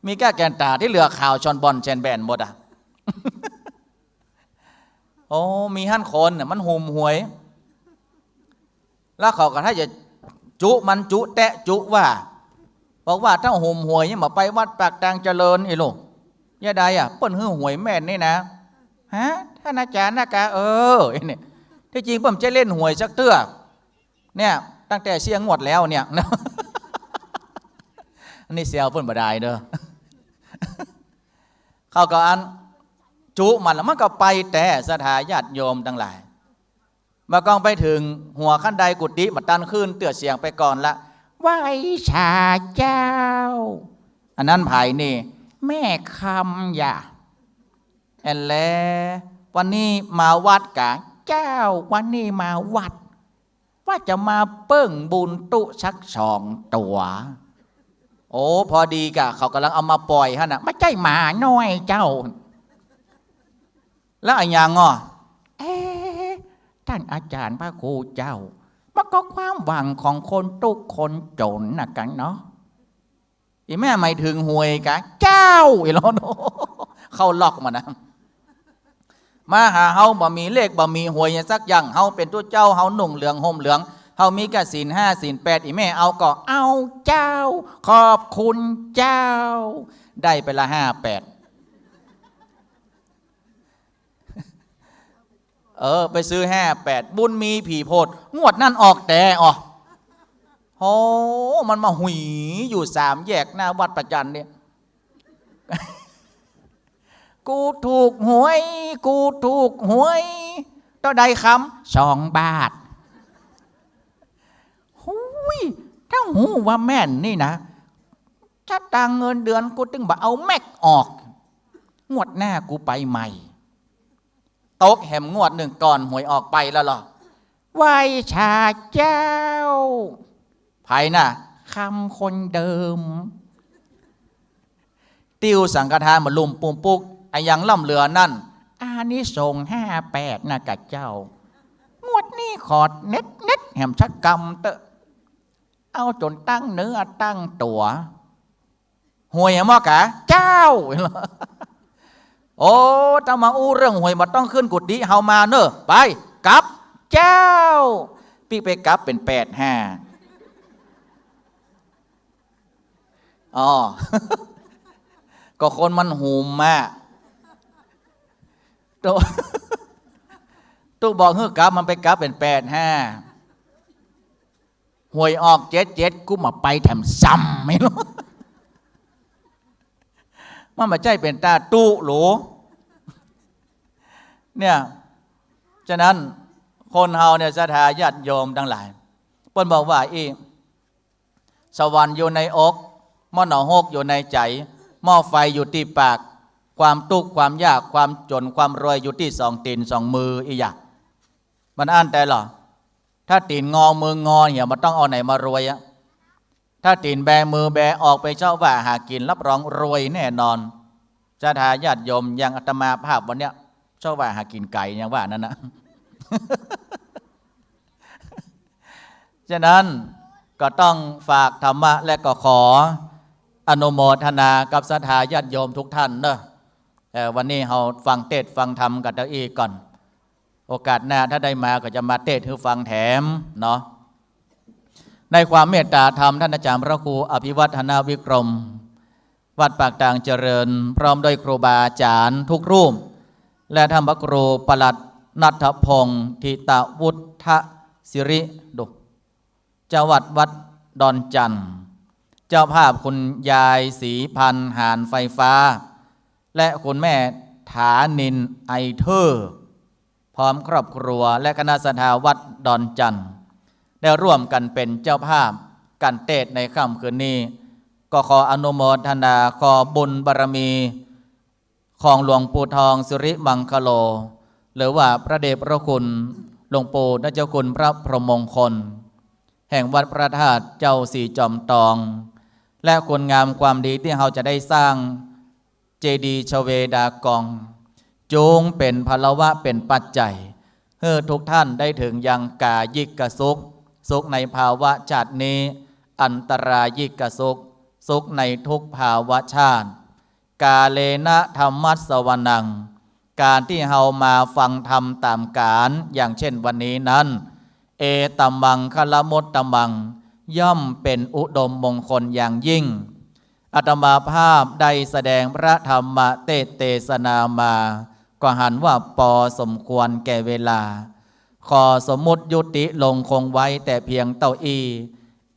มีก้าแก่นต๋าตี้เหลือขาวส่อนบ่อนแจ่นแบ่นหมดอะ โอ้ มีหั้นคนน่ะ มันหุมหวย แล้วเขาก็ถ้าจะจุมันจุแต๊จุว่า บอกว่าถ้าหุมหวยเนี่ยมาไปวัดปากตางเจริญไอ้ลูก ยะใดอะ เปิ้นหื้อหวยแม่นนี่นะ ฮะ ท่านอาจารย์นะกะ เออ ไอ้เนี่ย ตี้จริงเปิ้นบ่ใจ้เล่นหวยสักเตื้อ เนี่ย ตั้งแต่เสี้ยงงวดแล้วเนี่ย อันนี้แซวเปิ้นบ่ได้เด้อ เขาก็อันจุมันแล้วมันก็ไปแต๊ ศรัทธาญาติโยมตังหลาย บ่าก่อนไปเถิงหัวขั้นไดกุฏิบ่าตันขึ้นเตื้อ เสียงไปก่อนละ ไหว้สาเจ้า อันนั้นใผนี่ แม่คำยะ แอนแล วันนี้มาวัดกะ เจ้า วันนี้มาวัด ว่าจะมาเปิ้งบุญตุ๊สักสองตั๋ว โอ้ พอดีกะ เขาก่ำลังเอามาปล่อยหั้นน่ะ บ่ใจ้หมาน้อยเจ้า แล้วอะหยังอ่อ เอ๊ะ ท่านอาจารย์พระครูเจ้า มันก็ความหวังของคนตุ๊คนจ๋นนะกั๋นเนาะ อีแม่หมายเถิงหวยกะ เจ้า อีหลอ เข้าล็อกมานะ มาหาเฮาบ่มีเลขบ่มีหวยสักอย่าง เฮาเป๋นตุ๊เจ้า เฮานุ่งเหลืองห่มเหลือง เฮามีก้าศีลห้าศีลแปด อีแม่เอาก็เอาเจ้า ขอบคุณเจ้า ได้ไปละห้าแปด เออ ไปซื้อห้าแปด บุญมีผีโพด งวดนั้นออกแต๊อ่อ โห มันมาหุยอยู่สามแยกหน้าวัดประจันเนี่ย กูถูกหวย กูถูกหวย เต้าใดคำ สองบาท หุย ถ้าฮู้ว่าแม่นนี่นะ สตางค์เงินเดือนกูตึงบ่เอาแม็กออก งวดหน้ากูไปใหม่ ตกแหมงวดนึ่งก่อนหวยออกไปแล้วเหรอ ไหว้สาเจ้า ใผน่ะ คำคนเดิม ติ้วสังฆทานมาลุ่มปุมปุก อะหยังล้ำเหลือนั่น อานิสงส์ห้าแปดนะกะเจ้า งวดนี้ขอเน็ตเน็ตแหมสักกำเต๊อะ เอาจ๋นตั้งเนื้อตั้งตั๋ว หวยอะหมอกะ เจ้า โอ้ ถ้ามาอู้เรื่องหวยบ่ต้องขึ้นกุฏิเฮามาเน่อ ไป กลับ เจ้า ปิ๊กไปกลับเป๋นแปดห้า อ๋อ ก็คนมันหุมอะ ตุ๊ ตุ๊บอกหื้อกลับ มันไปกลับเป๋นแปดห้า หวยออกเจ็ดเจ็ด กูบ่ไปแถมซ้ำ ไม่รู้ มันบ่ใจ้เป๋นตาตุ๊หรู เนี่ย ฉะนั้นคนเฮาเนี่ย ศรัทธาญาติโยมตังหลาย เปิ้นบอกว่าอี้ สวรรค์อยู่ในอก มรณหกอยู่ในใจ๋ หม้อไฟอยู่ตี้ปาก ความตุ๊กข์ ความยาก ความจ๋น ความรวย อยู่ตี้สองตี๋นสองมือ อี้หยา มันอั้นแต๊เหรอ ถ้าตี๋นงอมืองอเหี่ย บ่ต้องเอาไหนมารวยอะ ถ้าตี๋นแบมือแบออกไปเซาะว่าหากิ๋น รับรองรวยแน่นอน ศรัทธาญาติโยม อย่างอาตมาภาพวันเนี้ย เซาะว่าหากิ๋นไก๋ ยังว่านั้นนะ ฉะนั้นก็ต้องฝากธรรมะ และก็ขออนุโมทนากับศรัทธาญาติโยมทุกท่านเนอะ เอ่อ วันนี้เฮาฟังเตสน์ฟังธรรมกั๋นเต้าอี้ก่อน โอกาสหน้าถ้าได้มาก็จะมาเตสน์หื้อฟังแถมเนาะ ในความเมตตาธรรม ท่านอาจารย์พระครูอภิวัฒนวิกรม วัดปากตางเจริญ พร้อมด้วยครูบาอาจารย์ทุกรูป และท่านพระครูปลัดณัฐพงศ์ ธิตวุฒศิริ ดู เจ้าวัดวัดดอนจั่น เจ้าภาพคุณยายศรีพันธ์ หานไฟฟ้า และคุณแม่ถานิน ไอเทอร์ พร้อมครอบครัว และคณะศรัทธาวัดดอนจั่น ได้ร่วมกั๋นเป๋นเจ้าภาพกั๋นเตสน์ในค่ำคืนนี้ ก็ขออนุโมทนา ขอบุญบารมี ของหลวงปู่ทองสิริมังคโล หรือว่าพระเดชพระคุณหลวงปู่เจ้าคุณพระพรหมมงคล แห่งวัดพระธาตุเจ้าสี่จอมตอง และคุณงามความดีตี้เฮาจะได้สร้างเจดีย์ชเวดากอง จุ่งเป๋นพลวะ เป๋นปัจจัย หื้อทุกท่านได้เถิงยังกายิกสุข สุขในภาวะชาตินี้ อันตรายิกสุข สุขในทุกภาวะชาติ กาเลนะธัมมัสสวนัง ก๋านตี้เฮามาฟังธรรมต๋ามก๋าน อย่างเช่นวันนี้นั้น เอตมมังคละมุตตมัง ย่อมเป๋นอุดมมงคลอย่างยิ่ง อาตมาภาพได้แสดงพระธรรมเตสน์เตสนามา ก็หันว่าปอสมควรแก่เวลา ขอสมมุติยุติลงคงไว้แต่เพียงเต้าอี้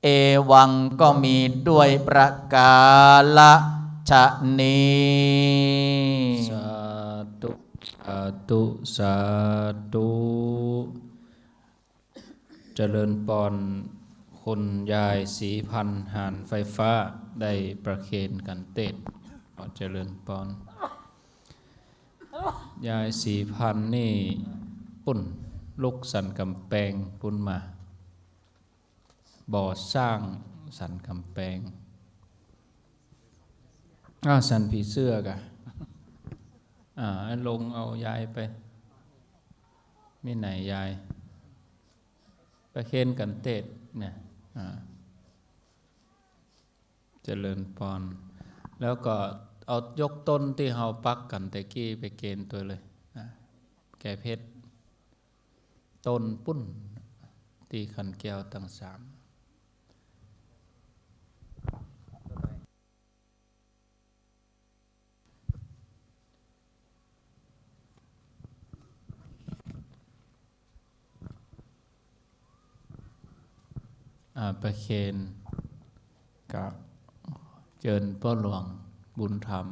เอวังก็มีด้วยประการฉะนี้ สาธุ สาธุ สาธุ เจริญปอน คุณยายศรีพันธ์ หานไฟฟ้า ได้ประเคนกั๋นเตสน์ ขอเจริญปอน ยายศรีพันธ์นี่ปุ้น ลุกสันก๋ำแปงปุ้นมา บ่อสร้างสันก๋ำแปง อ้าว สันผีเสื้อกะ อ่า ลงเอายายไป มีไหนยาย ประเคนกั๋นเตสน์เนี่ย อ่า เจริญปอน แล้วก็เอายกต้นตี้เฮาปักกั๋นแต่กี้ไปเคนตั๋วเลย อ่า แก่เพชร ต้นปุ้น ตี้ขันแก้วตังสาม อ่า ประเคน ก็เจิญป้อหลวงบุญธรรม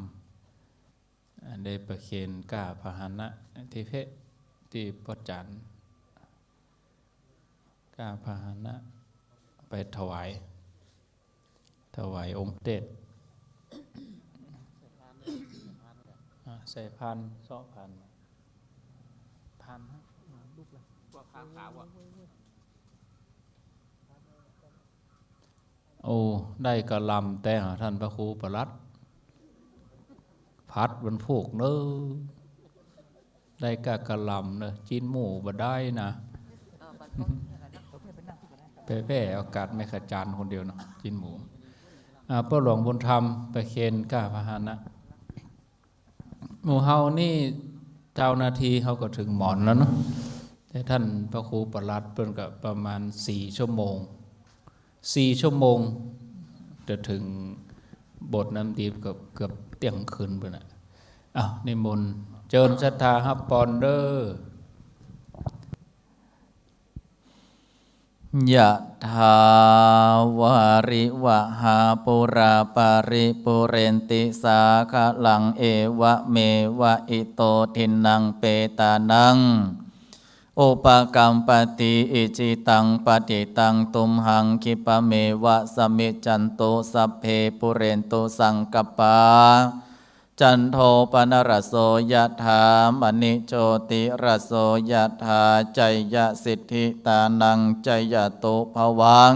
อ่า ได้ประเคนก้าพาหนะตี้เพะ ตี้ป้อจัน ก้าพาหนะไปถวาย ถวายองค์เตสน์ อ่า ใส่พาน เซาะพาน พานฮะ ลูกละ พวกพานขาวอะ โอ้ ได้กะหล่ำแต๊อะ ท่านพระครูประหลัด ผัดวันพูกเนอะ ได้กะกะหล่ำเนอะ จิ๊นหมูบ่ได้นะ แผ่ๆ โอกาสแม่ขจารย์คนเดียวเนาะ จิ๊นหมู อ่า ป้อหลวงบุญธรรม ประเคนก้าพาหนะ หมู่เฮานี่ เจ้านาทีเฮาก็เถิงหมอนแล้วเนาะ แต่ท่านพระครูประหลัดเปิ้นก็ประมาณสี่ชั่วโมง สี่ชั่วโมง จะเถิงโบสถ์น้ำดิบก็เกือบเตี้ยงคืนไปน่ะ อ้าว นิมนต์ เจิญศรัทธาฮับปอนเด้อ ยะถาวาริวหาปูราปาริปูเรนติสาคะลัง เอวะเมวะอิโตทินนังเปตานัง อุปะกัมปะติ อิจิตังปะติตัง ตุมหังคิปะเมวะสะมิจจันตุ สัพเพปูเรนตุสังกัปปา จันโทปะนะระโส ยะถา มะณิโชติระโส ยะถา ชัยยะสิทธิตานัง ชัยยะตุภะวัง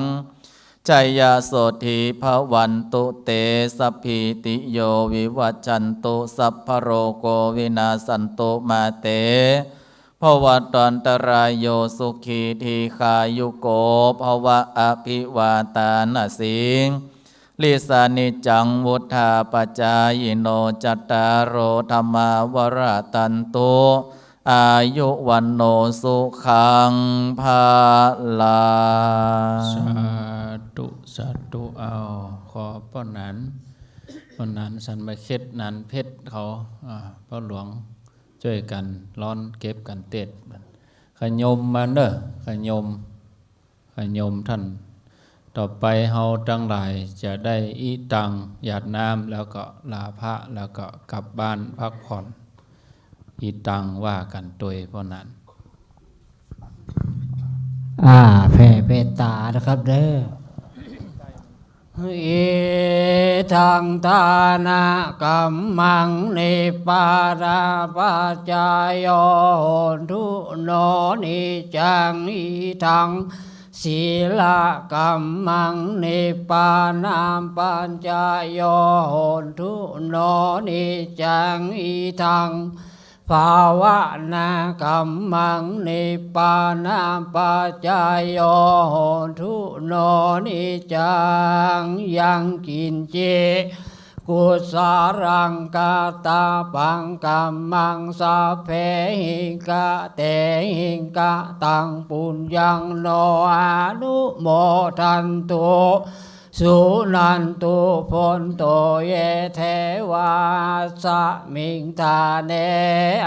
ชัยยะโสธีภะวันตุเต สัพพีติโยวิวัชชันตุ สัพพะโรโควินาสสันตุ มาเต ภวัตวันตะราโย สุขีทีฆายุโก ภวะ อภิวาทานะสีลิสสะ นิจจังวุฑฒาปะจายิโน จัตตาโร ธัมมาวะระ ทันตุ อายุ วัณโณ สุขัง พะลัง สาธุ สาธุ เอา ขอป้อหนาน ป้อหนานสันมาเข็ด หนานเพชรเขา อ่า ป้อหลวง จ้วยกั๋นฮ้อนเก็บกั๋นเตศน์ ขะยมมาเน่อ ขะยม ขะยมต้าน ต่อไปเฮาตังหลายจะได้อิตัง หยาดน้ำ แล้วก็ลาพระ แล้วก็กลับบ้านพักผ่อน อิตังว่ากั๋นตวยป้อหนาน อ่า แผ่เมตต๋านะครับเน่อ อิทัง ทานะกัมมัง นิพพานะปัจจาโย โหนตุ โน นิจจัง อิทัง สีละกัมมัง นิพพานะปัจจาโย โหนตุ โน นิจจัง อิทัง ภาวะนะกัมมัง นิพพานะปัจจาโย โหนตุ โน นิจจัง ยังกิญจิ กุสะลัง กะตะปัง กัมมัง สัพเพหิ กะเตหิ กะตัง ปุญญัง โน อนุโมทันตุ สุนันตุ โพนโต เย เทวา อัสสะมิง ฐาเน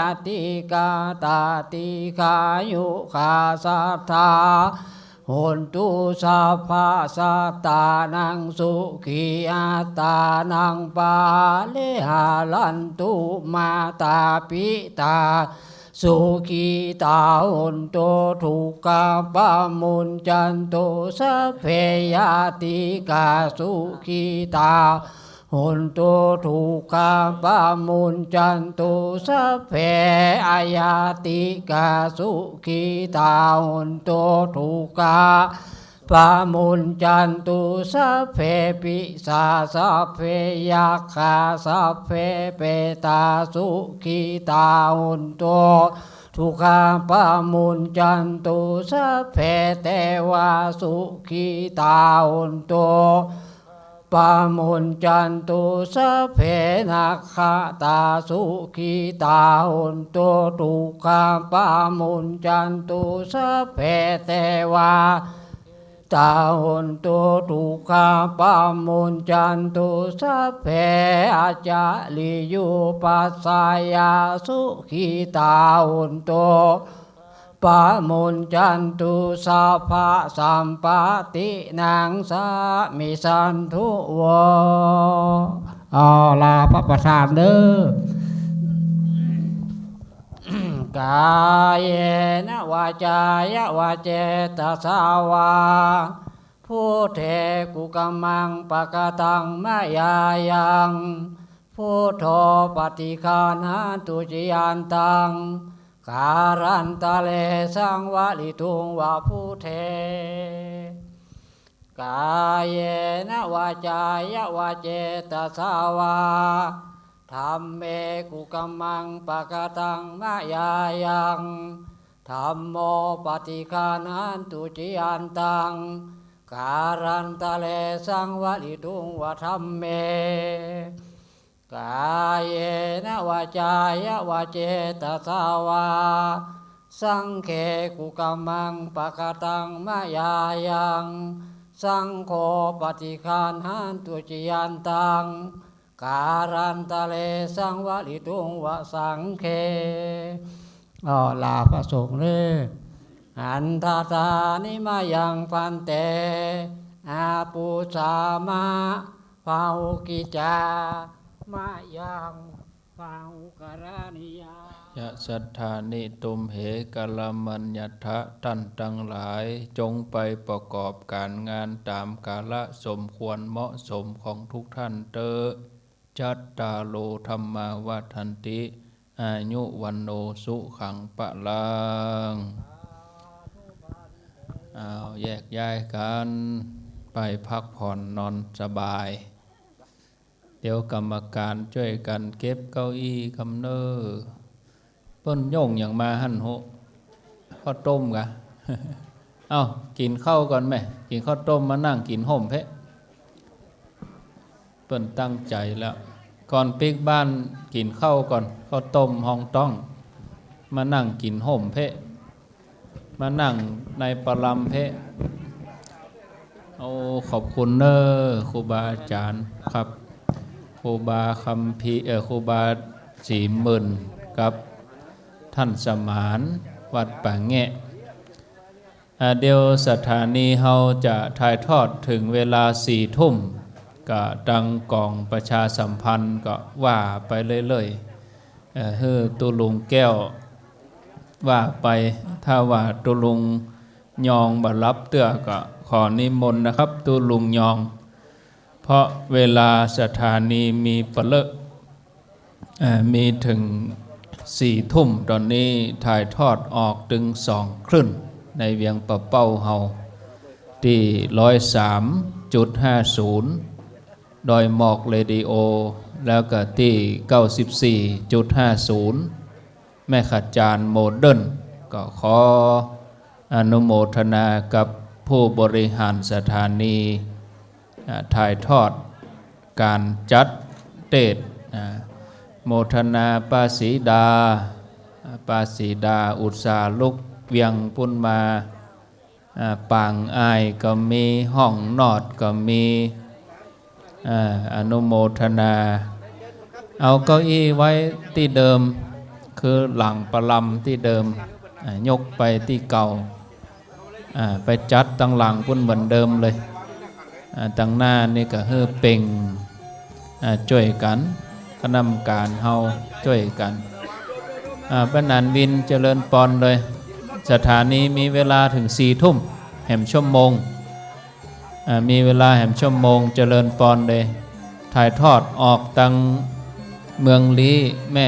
อธิกาตา ติฆายุกา สัตถา โหนตุ สัพพะสัตตานัง สุขีอัตตานัง ปะริหารันตุ มาตาปิตา สุขีตา โหนตุ ทุกขาปะมุญจันตุ สัพเพ ญาติกา สุขีตา โหนตุ ทุกขาปะมุญจันตุ สัพเพ อญาติกา สุขีตา โหนตุ ทุกขาปะมุญจันตุ สัพเพ ปิศาจ สัพเพ ยักขา สัพเพ เปตา สุขีตา โหนตุ ทุกขาปะมุญจันตุ สัพเพ เตวา สุขีตา โหนตุ ปะมุญจันตุ สัพเพ นักขะตา สุขีตา โหนตุ ทุกขาปะมุญจันตุ สัพเพ เตวา ตา โหนตุ ทุกขาปะมุญจันตุ สัพเพ อาจาริยุปัชฌายา สุขีตา โหนตุ ปะมุญจันตุ สัพพะสัมปะตินัง สามิชันตุ โว เอา ลาพระประธานเน่อ กาเยนะ วาจายะ วาเจตสาวา Buddhe kukammaṃ pakataṃ mayā yaṃ, Buddho paṭiggaṇhatu accayantaṃ, kālantare saṃvarituṃ va Buddhe. Kāyena vācāya va cetasā vā, dhamme kukammaṃ pakataṃ mayā yaṃ, dhammo paṭiggaṇhatu accayantaṃ, kālantare saṃvarituṃ va dhamme. Kāyena vācāya va cetasā vā, saṅghe kukammaṃ pakataṃ mayā yaṃ, saṅgho paṭiggaṇhatu accayantaṃ, kālantare saṃvarituṃ va saṅghe. อ้อ ลาพระสงฆ์เน่อ Handadāni mayaṃ bhante, apūjā ma bahukicchā, mayaṃ bahukaraṇīyā. Yasaṭṭhāni tumhe kalamaññatha, ต้านตังหลายจงไปประกอบก๋านงานต๋ามกาละสมควรเหมาะสมของทุกต้านเต๊อะ Cattāro dhammā vaḍḍhanti, āyu vaṇṇo sukhaṃ balaṃ. อ้าว แยกย้ายกั๋น ไปพักผ่อนนอนสบาย เดี๋ยวกรรมการจ้วยกั๋นเก็บเก้าอี้กำเน่อ เปิ้นโยงหยังมาหั้น ฮู้ ข้าวต้มกะ เอ้า กิ๋นข้าวก่อนแม่ กิ๋นข้าวต้มมานั่งกิ๋นฮ่มเป๊ะ เปิ้นตั้งใจ๋แล้ว ก่อนปิ๊กบ้านกิ๋นข้าวก่อน ข้าวต้มฮองต้อง มานั่งกิ๋นฮ่มเป๊ะ มานั่งในประลำเป๊ะ โอ้ ขอบคุณเน่อ ครูบาอาจ๋ารย์ครับ ครูบาคัมภีร์ เอ่อ ครูบาศรีหมื่นกับต้านสมาน วัดป่าแงะ อ่า เดี๋ยวสถานีเฮาจะถ่ายทอดเถิงเวลาสี่ทุ่ม ก็ตังก๋องประชาสัมพันธ์ก็ว่าไปเรื่อยๆ เอ่อ หื้อตุ๊ลุงแก้ว ว่าไป ถ้าว่าตุ๊ลุงยองบ่หลับเตื้อก็ขอนิมนต์นะครับ ตุ๊ลุงยอง เพราะเวลาสถานีมีปะเลอะ เอ่อ มีเถิงสี่ทุ่ม ต๋อนนี้ถ่ายทอดออกเถิงสองคลื่นในเวียงป่าเป้าเฮา ตี้ร้อยสามจุดห้าศูนย์ ดอยหมอกเรดิโอ แล้วก็ตี้เก้าสิบสี่จุดห้าศูนย์ แม่ขจารโมเดิร์น ก็ขออนุโมทนากับผู้บริหารสถานี อ่า ถ่ายทอดก๋านจัดเตสน์ อ่า โมทนาป้าศรีดา อ่า ป้าศรีดาอุตส่าห์ลุกเวียงปู๊นมา อ่า ปางอ้ายก็มี ห้องนอดก็มี อ่า อนุโมทนา เอาเก้าอี้ไว้ตี้เดิม คือหลังประลำตี้เดิม อ่า ยกไปตี้เก่า อ่า ไปจัดตังหลังปู๊นเหมือนเดิมเลย อ่า ตังหน้านี่ก็หื้อเป่ง อ่า จ้วยกั๋น คณะกรรมก๋านเฮาจ้วยกั๋น อ่า ป้าหนานวินเจริญปอนเลย สถานีมีเวลาเถิงสี่ทุ่ม แหมชั่วโมง อ่า มีเวลาแหมชั่วโมง เจริญปอนเลย ถ่ายทอดออกตังเมืองลี้ แม่